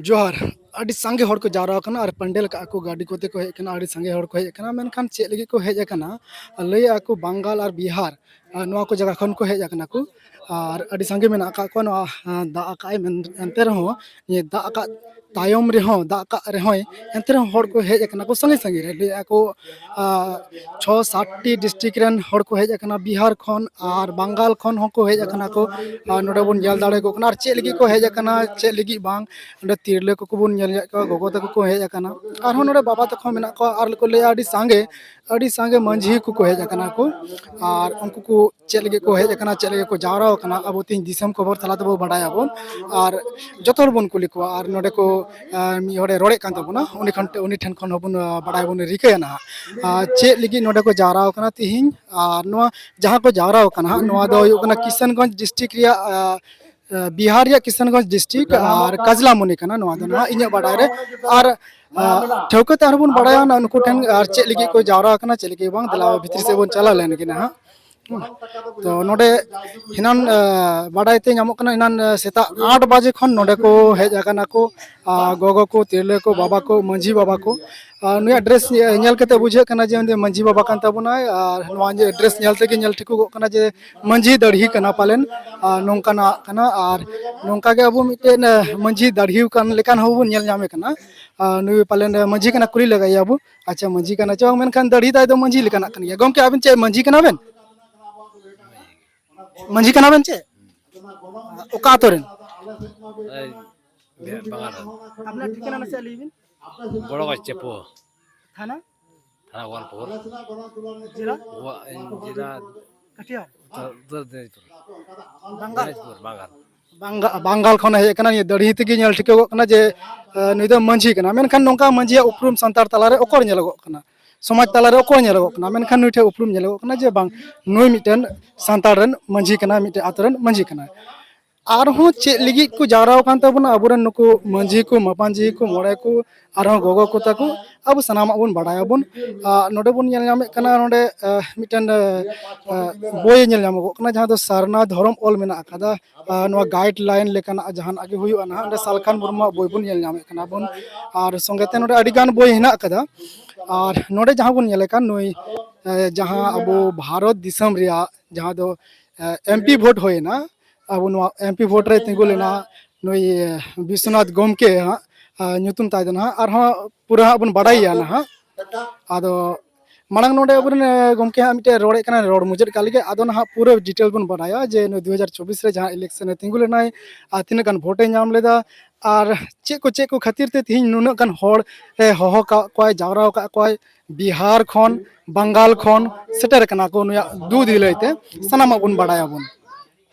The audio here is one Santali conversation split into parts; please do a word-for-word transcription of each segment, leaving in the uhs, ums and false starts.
ᱡᱚᱦᱟᱨ᱾ ᱟᱹᱰᱤ ᱥᱟᱸᱜᱮ ᱦᱚᱲ ᱠᱚ ᱡᱟᱣᱨᱟ ᱟᱠᱟᱱᱟ ᱟᱨ ᱯᱟᱱᱰᱮᱞ ᱠᱟᱜᱼᱟ ᱠᱚ, ᱜᱟᱹᱰᱤ ᱠᱚᱛᱮ ᱠᱚ ᱦᱮᱡ ᱟᱠᱟᱱᱟ, ᱟᱹᱰᱤ ᱥᱟᱸᱜᱮ ᱦᱚᱲ ᱠᱚ ᱦᱮᱡ ᱟᱠᱟᱱᱟ᱾ ᱢᱮᱱᱠᱷᱟᱱ ᱪᱮᱫ ᱞᱟᱹᱜᱤᱫ ᱠᱚ ᱦᱮᱡ ᱟᱠᱟᱱᱟ? ᱞᱟᱹᱭᱮᱫᱼᱟ ᱠᱚ ᱵᱟᱝᱜᱟᱞ ᱟᱨ ᱵᱤᱦᱟᱨ, ᱟᱨ ᱱᱚᱣᱟ ᱠᱚ ᱡᱟᱭᱜᱟ ᱠᱷᱚᱱ ᱠᱚ ᱦᱮᱡ ᱟᱠᱟᱱᱟ ᱠᱚ᱾ ᱟᱨ ᱟᱹᱰᱤ ᱥᱟᱸᱜᱮ ᱢᱮᱱᱟᱜ ᱟᱠᱟᱫ ᱠᱚᱣᱟ᱾ ᱱᱚᱣᱟ, ᱟᱸ, ᱫᱟᱜ ᱟᱠᱟᱫ ᱟᱭ, ᱢᱮᱱ-, ᱮᱱᱛᱮ ᱨᱮᱦᱚᱸ ᱱᱤᱭᱟᱹ ᱫᱟᱜ ᱟᱠᱟᱫ ᱛᱟᱭᱚᱢ ᱨᱮᱦᱚᱸ, ᱫᱟᱜ ᱟᱠᱟᱫ ᱨᱮᱦᱚᱸᱭ, ᱮᱱᱛᱮ ᱨᱮᱦᱚᱸ ᱦᱚᱲ ᱠᱚ ᱦᱮᱡ ᱟᱠᱟᱱᱟ ᱠᱚ ᱥᱟᱸᱜᱮ ᱥᱟᱸᱜᱮ ᱨᱮ᱾ ᱞᱟᱹᱭᱮᱫᱼᱟ ᱠᱚ, ᱟᱸ, ᱪᱷᱚ ᱥᱟᱛ ᱴᱤ ᱰᱤᱥᱴᱨᱤᱠᱴ ᱨᱮᱱ ᱦᱚᱲ ᱠᱚ ᱦᱮᱡ ᱟᱠᱟᱱᱟ, ᱵᱤᱦᱟᱨ ᱠᱷᱚᱱ ᱟᱨ ᱵᱟᱝᱜᱟᱞ ᱠᱷᱚᱱ ᱦᱚᱸᱠᱚ ᱦᱮᱡ ᱟᱠᱟᱱᱟ ᱠᱚ᱾ ᱟᱨ ᱱᱚᱰᱮ ᱵᱚᱱ ᱧᱮᱞ ᱫᱟᱲᱮᱭᱟᱠᱚ ᱠᱟᱱᱟ᱾ ᱟᱨ ᱪᱮᱫ ᱞᱟᱹᱜᱤᱫ ᱠᱚ ᱦᱮᱡ ᱟᱠᱟᱱᱟ, ᱪᱮᱫ ᱞᱟᱹᱜᱤᱫ ᱵᱟᱝ, ᱱᱚᱰᱮ ᱛᱤᱨᱞᱟᱹ ᱠᱚᱠᱚ ᱵᱚᱱ ᱧᱮᱞ ᱧᱮᱫ ᱠᱚᱣᱟ, ᱜᱚᱜᱚ ᱛᱟᱠᱚ ᱠᱚ ᱦᱮᱡ ᱟᱠᱟᱱᱟ᱾ ᱟᱨᱦᱚᱸ ᱱᱚᱰᱮ ᱵᱟᱵᱟ ᱛᱟᱠᱚ ᱦᱚᱸ ᱢᱮᱱᱟᱜ ᱠᱚᱣᱟ᱾ ᱟᱨ ᱠᱚ ᱞᱟᱹᱭᱟ ᱟᱹᱰᱤ ᱥᱟᱸᱜᱮ, ᱟᱹᱰᱤ ᱥᱟᱸᱜᱮ ᱢᱟᱹᱡᱷᱤ ᱠᱚᱠᱚ ᱦᱮᱡ ᱟᱠᱟᱱᱟ ᱠᱚ᱾ ᱟᱨ ᱩᱱᱠᱩ ᱠᱚ ᱪᱮᱫ ᱞᱟᱹᱜᱤᱫ ᱠᱚ ᱦᱮᱡ ᱟᱠᱟᱱᱟ, ᱪᱮᱫ ᱞᱟᱹᱜᱤᱫ ᱠᱚ ᱡᱟᱣᱨᱟ ᱟᱠᱟᱱᱟ, ᱟᱵᱚ ᱛᱮᱦᱮᱧ ᱫᱤᱥᱚᱢ ᱠᱷᱚᱵᱚᱨ ᱛᱟᱞᱟ ᱛᱮᱵᱚ ᱵᱟᱰᱟᱭᱟᱵᱚᱱ᱾ ᱟᱨ ᱡᱚᱛᱚ ᱦᱚᱲ ᱵᱚᱱ ᱠᱩᱞᱤ ᱠᱚᱣᱟ᱾ ᱟᱨ ᱱᱚᱰᱮ ᱠᱚ, ᱟᱸ, ᱢᱤᱫ ᱦᱚᱲᱮ ᱨᱚᱲᱮᱫ ᱠᱟᱱ ᱛᱟᱵᱚᱱᱟ, ᱩᱱᱤ ᱠᱷᱚᱱ, ᱩᱱᱤ ᱴᱷᱮᱱ ᱠᱷᱚᱱ ᱦᱚᱸᱵᱚᱱ, ᱟᱸ, ᱵᱟᱰᱟᱭ ᱵᱚᱱ ᱨᱤᱠᱟᱹᱭᱟ ᱱᱟᱦᱟᱜ᱾ ᱟᱨ ᱪᱮᱫ ᱞᱟᱹᱜᱤᱫ ᱱᱚᱰᱮ ᱠᱚ ᱡᱟᱣᱨᱟ ᱟᱠᱟᱱᱟ ᱛᱤᱦᱤᱧ? ᱟᱨ ᱱᱚᱣᱟ ᱡᱟᱦᱟᱸ ᱠᱚ ᱡᱟᱣᱨᱟ ᱟᱠᱟᱱᱟ ᱦᱟᱸᱜ, ᱱᱚᱣᱟ ᱫᱚ ᱦᱩᱭᱩᱜ ᱠᱟᱱᱟ ᱠᱤᱥᱟᱱᱜᱚᱸᱡᱽ ᱰᱤᱥᱴᱨᱤᱠᱴ ᱨᱮᱭᱟᱜ, ᱟᱸ, ᱟᱸ, ᱵᱤᱦᱟᱨ ᱨᱮᱭᱟᱜ ᱠᱤᱥᱟᱱᱜᱚᱸᱡᱽ ᱰᱤᱥᱴᱨᱤᱠᱴ ᱟᱨ ᱠᱟᱡᱽᱞᱟᱢᱩᱱᱤ ᱠᱟᱱᱟ ᱱᱚᱣᱟ ᱫᱚ ᱱᱟᱦᱟᱜ, ᱤᱧᱟᱹᱜ ᱵᱟᱰᱟᱭ ᱨᱮ᱾ ᱟᱨ, ᱟᱸ, ᱴᱷᱟᱹᱣᱠᱟᱹ ᱛᱮ ᱟᱨᱦᱚᱸ ᱵᱚᱱ ᱵᱟᱰᱟᱭᱟ ᱱᱩᱠᱩ ᱴᱷᱮᱱ, ᱟᱨ ᱪᱮᱫ ᱞᱟᱹᱜᱤᱫ ᱠᱚ ᱡᱟᱣᱨᱟ ᱟᱠᱟᱱᱟ, ᱪᱮᱫ ᱞᱟᱹᱜᱤᱫ ᱵᱟᱝ᱾ ᱫᱮᱞᱟ ᱵᱷᱤᱛᱨᱤ ᱥᱮᱫ ᱵᱚᱱ ᱪᱟᱞᱟᱣ ᱞᱮᱱ ᱜᱮ ᱱᱟᱦᱟᱜ᱾ ᱛᱚ ᱱᱚᱰᱮ ᱮᱱᱟᱱ, ᱟᱸ, ᱵᱟᱰᱟᱭ ᱛᱮ ᱧᱟᱢᱚᱜ ᱠᱟᱱᱟ, ᱮᱱᱟᱱ, ᱟᱸ, ᱥᱮᱛᱟᱜ ᱟᱴ ᱵᱟᱡᱮ ᱠᱷᱚᱱ ᱱᱚᱰᱮ ᱠᱚ ᱦᱮᱡ ᱟᱠᱟᱱᱟ ᱠᱚ, ᱟᱨ ᱜᱚᱜᱚ ᱠᱚ, ᱛᱤᱨᱞᱟᱹ ᱠᱚ, ᱵᱟᱵᱟ ᱠᱚ, ᱢᱟᱹᱡᱷᱤ ᱵᱟᱵᱟ ᱠᱚ᱾ ᱟᱨ ᱱᱩᱭᱟᱜ ᱰᱨᱮᱥ ᱧᱮ-, ᱧᱮᱞ ᱠᱟᱛᱮ ᱵᱩᱡᱷᱟᱹᱜ ᱠᱟᱱᱟ ᱡᱮ ᱩᱱᱤ ᱫᱚ ᱢᱟᱹᱡᱷᱤ ᱵᱟᱵᱟ ᱠᱟᱱ ᱛᱟᱵᱚᱱᱟᱭ᱾ ᱟᱨ ᱱᱚᱣᱟ ᱡᱮ ᱰᱨᱮᱥ ᱧᱮᱞ ᱛᱮᱜᱮ ᱧᱮᱞ ᱴᱷᱤᱠᱚᱜᱚᱜ ᱠᱟᱱᱟ ᱡᱮ ᱢᱟᱹᱡᱷᱤ ᱫᱟᱲᱦᱤ ᱠᱟᱱᱟ ᱯᱟᱞᱮᱱ, ᱟᱨ ᱱᱚᱝᱠᱟᱱᱟᱜ ᱠᱟᱱᱟ᱾ ᱟᱨ ᱱᱚᱝᱠᱟ ᱜᱮ ᱟᱵᱚ ᱢᱤᱫᱴᱮᱱ, ᱟᱸ, ᱢᱟᱹᱡᱷᱤ ᱫᱟᱲᱦᱤ ᱠᱟᱱ ᱞᱮᱠᱟᱱ ᱦᱚᱸ ᱵᱚᱱ ᱧᱮᱞ ᱧᱟᱢᱮ ᱠᱟᱱᱟ᱾ ᱟᱨ ᱱᱩᱭ ᱯᱟᱞᱮᱱ ᱢᱟᱹᱡᱷᱤ ᱠᱟᱱᱟ, ᱠᱩᱞᱤ ᱞᱮᱜᱟᱭᱮᱭᱟ ᱵᱚ᱾ ᱟᱪᱪᱷᱟ, ᱢᱟᱹᱡᱷᱤ ᱠᱟᱱᱟ ᱪᱚᱝ, ᱢᱮᱱᱠᱷᱟᱱ ᱫᱟᱲᱦᱤ ᱛᱟᱭ ᱫᱚ ᱢᱟᱹᱡᱷᱤ ᱞᱮᱠᱟᱱᱟᱜ ᱠᱟᱱ ᱜᱮᱭᱟ᱾ ᱜᱚᱢᱠᱮ, ᱟᱵᱮᱱ ᱪᱮᱫ ᱢᱟᱹᱡᱷᱤ ᱠᱟᱱᱟ ᱵᱮᱱ? ᱢᱟᱹᱡᱷᱤ ᱠᱟᱱᱟ ᱵᱮᱱ ᱪᱮ? ᱚᱠᱟ ᱟᱛᱳ ᱨᱮᱱ? ᱮᱭ, ᱵᱟᱝᱜᱟᱞ ᱨᱮᱱ᱾ ᱟᱵᱤᱱᱟᱜ ᱴᱷᱤᱠᱟᱹᱱᱟ ᱱᱟᱥᱮ ᱞᱟᱹᱭ ᱵᱤᱱ᱾ ᱵᱚᱲᱚ ᱜᱟᱪᱷ ᱪᱮᱯᱳ᱾ ᱛᱷᱟᱱᱟ? ᱛᱷᱟᱱᱟ ᱜᱳᱣᱟᱞᱯᱩᱨ᱾ ᱡᱮᱞᱟ? ᱜᱳᱣᱟ-, ᱡᱮᱞᱟ ᱠᱟᱴᱷᱤᱭᱟᱣᱟᱲ? ᱩᱛᱛᱚᱨ, ᱩᱛᱛᱚᱨ ᱫᱤᱱᱟᱡᱽᱯᱩᱨ᱾ ᱵᱟᱝᱜᱟᱞ? ᱫᱤᱱᱟᱡᱽᱯᱩᱨ, ᱵᱟᱝᱜᱟᱞ᱾ ᱵᱟᱝᱜᱟ-, ᱵᱟᱝᱜᱟᱞ ᱠᱷᱚᱱᱮ ᱦᱮᱡ ᱟᱠᱟᱱᱟ᱾ ᱱᱤᱭᱟᱹ ᱫᱟᱲᱦᱤ ᱛᱮᱜᱮ ᱧᱮᱞ ᱴᱷᱤᱠᱟᱹᱜᱚᱜ ᱠᱟᱱᱟ ᱡᱮ, ᱮ, ᱱᱩᱭ ᱫᱚ ᱢᱟᱹᱡᱷᱤ ᱠᱟᱱᱟ, ᱢᱮᱱᱠᱷᱟᱱ ᱱᱚᱝᱠᱟ ᱢᱟᱹᱡᱷᱤᱭᱟᱜ ᱩᱯᱨᱩᱢ ᱥᱟᱱᱛᱟᱲ ᱛᱟᱞᱟᱨᱮ ᱚᱠᱚᱨ ᱧᱮᱞᱚᱜᱚᱜ ᱠᱟᱱᱟ? ᱥᱚᱢᱟᱡᱽ ᱛᱟᱞᱟᱨᱮ ᱚᱠᱚᱨ ᱧᱮᱞᱚᱜᱚᱜ ᱠᱟᱱᱟ? ᱢᱮᱱᱠᱷᱟᱱ ᱱᱩᱭ ᱴᱷᱮᱱ ᱩᱯᱨᱩᱢ ᱧᱮᱞᱚᱜᱚᱜ ᱠᱟᱱᱟ ᱡᱮ ᱵᱟᱝ, ᱱᱩᱭ ᱢᱤᱫᱴᱮᱱ ᱥᱟᱱᱛᱟᱲ ᱨᱮᱱ ᱢᱟᱹᱡᱷᱤ ᱠᱟᱱᱟᱭ, ᱢᱤᱫᱴᱮᱱ ᱟᱛᱳ ᱨᱮᱱ ᱢᱟᱹᱡᱷᱤ ᱠᱟᱱᱟᱭ᱾ ᱟᱨᱦᱚᱸ ᱪᱮᱫ ᱞᱟᱹᱜᱤᱫ ᱠᱚ ᱡᱟᱣᱨᱟ ᱟᱠᱟᱱ ᱛᱟᱵᱚᱱᱟ ᱟᱵᱚᱨᱮᱱ ᱱᱩᱠᱩ ᱢᱟᱹᱡᱷᱤ ᱠᱚ, ᱢᱟᱯᱟᱱᱡᱷᱤ ᱠᱚ, ᱢᱚᱬᱮ ᱠᱚ, ᱟᱨᱦᱚᱸ ᱜᱚᱜᱚ ᱠᱚ ᱛᱟᱠᱚ, ᱟᱵᱚ ᱥᱟᱱᱟᱢᱟᱜ ᱵᱚᱱ ᱵᱟᱲᱟᱭᱟᱵᱚᱱ᱾ ᱟᱨ ᱱᱚᱰᱮ ᱵᱚᱱ ᱧᱮᱞ ᱧᱟᱢᱮᱫ ᱠᱟᱱᱟ, ᱱᱚᱰᱮ ᱟᱸ, ᱢᱤᱫᱴᱮᱱ ᱟᱸ, ᱵᱳᱭ ᱧᱮᱞ ᱧᱟᱢᱚᱜᱚᱜ ᱠᱟᱱᱟ, ᱡᱟᱦᱟᱸ ᱫᱚ ᱥᱟᱨᱱᱟ ᱫᱷᱚᱨᱚᱢ ᱚᱞ ᱢᱮᱱᱟᱜ ᱟᱠᱟᱫᱟ᱾ ᱟᱸ, ᱱᱚᱣᱟ ᱜᱟᱭᱤᱰ ᱞᱟᱭᱤᱱ ᱞᱮᱠᱟᱱᱟᱜ ᱡᱟᱦᱟᱱᱟᱜ ᱜᱮ ᱦᱩᱭᱩᱜᱼᱟ ᱱᱟᱦᱟᱜ, ᱚᱸᱰᱮ ᱥᱟᱞᱠᱷᱟᱱ ᱢᱩᱨᱢᱩᱣᱟᱜ ᱵᱳᱭ ᱵᱚᱱ ᱧᱮᱞ ᱧᱟᱢᱮᱫ ᱠᱟᱱᱟ ᱵᱚᱱ᱾ ᱟᱨ ᱥᱚᱸᱜᱮ ᱛᱮ ᱱᱚᱰᱮ ᱟᱹᱰᱤ ᱜᱟᱱ ᱵᱳᱭ ᱦᱮᱱᱟᱜ ᱟᱠᱟᱫᱟ᱾ ᱟᱨ ᱱᱚᱰᱮ ᱡᱟᱦᱟᱸ ᱵᱚᱱ ᱧᱮᱞᱮ ᱠᱟᱱ, ᱱᱩᱭ ᱟᱸ, ᱡᱟᱦᱟᱸ ᱟᱵᱚ ᱵᱷᱟᱨᱚᱛ ᱫᱤᱥᱚᱢ ᱨᱮᱭᱟᱜ ᱡᱟᱦᱟᱸ ᱫᱚ ᱮᱢ ᱯᱤ ᱵᱷᱳᱴ ᱦᱩᱭᱮᱱᱟ, ᱟᱵᱚ ᱱᱚᱣᱟ ᱮᱢ ᱯᱤ ᱵᱷᱳᱴ ᱨᱮ ᱛᱤᱸᱜᱩ ᱞᱮᱱᱟ ᱱᱩᱭ ᱵᱤᱥᱣᱚᱱᱟᱛᱷ ᱜᱚᱢᱠᱮ ᱦᱟᱸᱜ, ᱟᱨ ᱧᱩᱛᱩᱢ ᱛᱟᱭ ᱫᱚ ᱱᱟᱦᱟᱜ ᱟᱨᱦᱚᱸ ᱯᱩᱨᱟᱹ ᱦᱟᱸᱜ ᱵᱚᱱ ᱵᱟᱰᱟᱭᱮᱭᱟ ᱱᱟᱦᱟᱜ᱾ ᱟᱫᱚ ᱢᱟᱲᱟᱝ ᱱᱚᱰᱮ ᱟᱵᱚᱨᱮᱱ, ᱮ, ᱜᱚᱢᱠᱮ ᱦᱟᱸᱜ ᱢᱤᱫᱴᱮᱡ ᱨᱚᱲᱮᱫ ᱠᱟᱱᱟ, ᱨᱚᱲ ᱢᱩᱪᱟᱹᱫ ᱠᱟᱜ ᱞᱮᱜᱮ᱾ ᱟᱫᱚ ᱱᱟᱦᱟᱜ ᱯᱩᱨᱟᱹ ᱰᱤᱴᱮᱞ ᱵᱚᱱ ᱵᱟᱰᱟᱭᱟ ᱡᱮ ᱱᱩᱭ ᱫᱩ ᱦᱟᱡᱟᱨ ᱪᱚᱵᱵᱤᱥ ᱨᱮ ᱡᱟᱦᱟᱸ ᱤᱞᱮᱠᱥᱚᱱ ᱨᱮ ᱛᱤᱸᱜᱩ ᱞᱮᱱᱟᱭ, ᱟᱨ ᱛᱤᱱᱟᱹᱜ ᱜᱟᱱ ᱵᱷᱳᱴᱮ ᱧᱟᱢ ᱞᱮᱫᱟ, ᱟᱨ ᱪᱮᱫ ᱠᱚ, ᱪᱮᱫ ᱠᱚ ᱠᱷᱟᱹᱛᱤᱨ ᱛᱮ ᱛᱤᱦᱤᱧ ᱱᱩᱱᱟᱹᱜ ᱜᱟᱱ ᱦᱚᱲ ᱮ ᱦᱚᱦᱚ ᱠᱟᱜ ᱠᱚᱣᱟᱭ, ᱡᱟᱣᱨᱟ ᱟᱠᱟᱫ ᱠᱚᱣᱟᱭ, ᱵᱤᱦᱟᱨ ᱠᱷᱚᱱ, ᱵᱟᱝᱜᱟᱞ ᱠᱷᱚᱱ ᱥᱮᱴᱮᱨ ᱠᱟᱱᱟ ᱠᱚ ᱱᱩᱭᱟᱜ ᱫᱩ ᱫᱤᱞᱟᱹᱭ ᱛᱮ, ᱥᱟᱱᱟᱢᱟᱜ ᱵᱚᱱ ᱵᱟᱰᱟᱭᱟᱵᱚᱱ᱾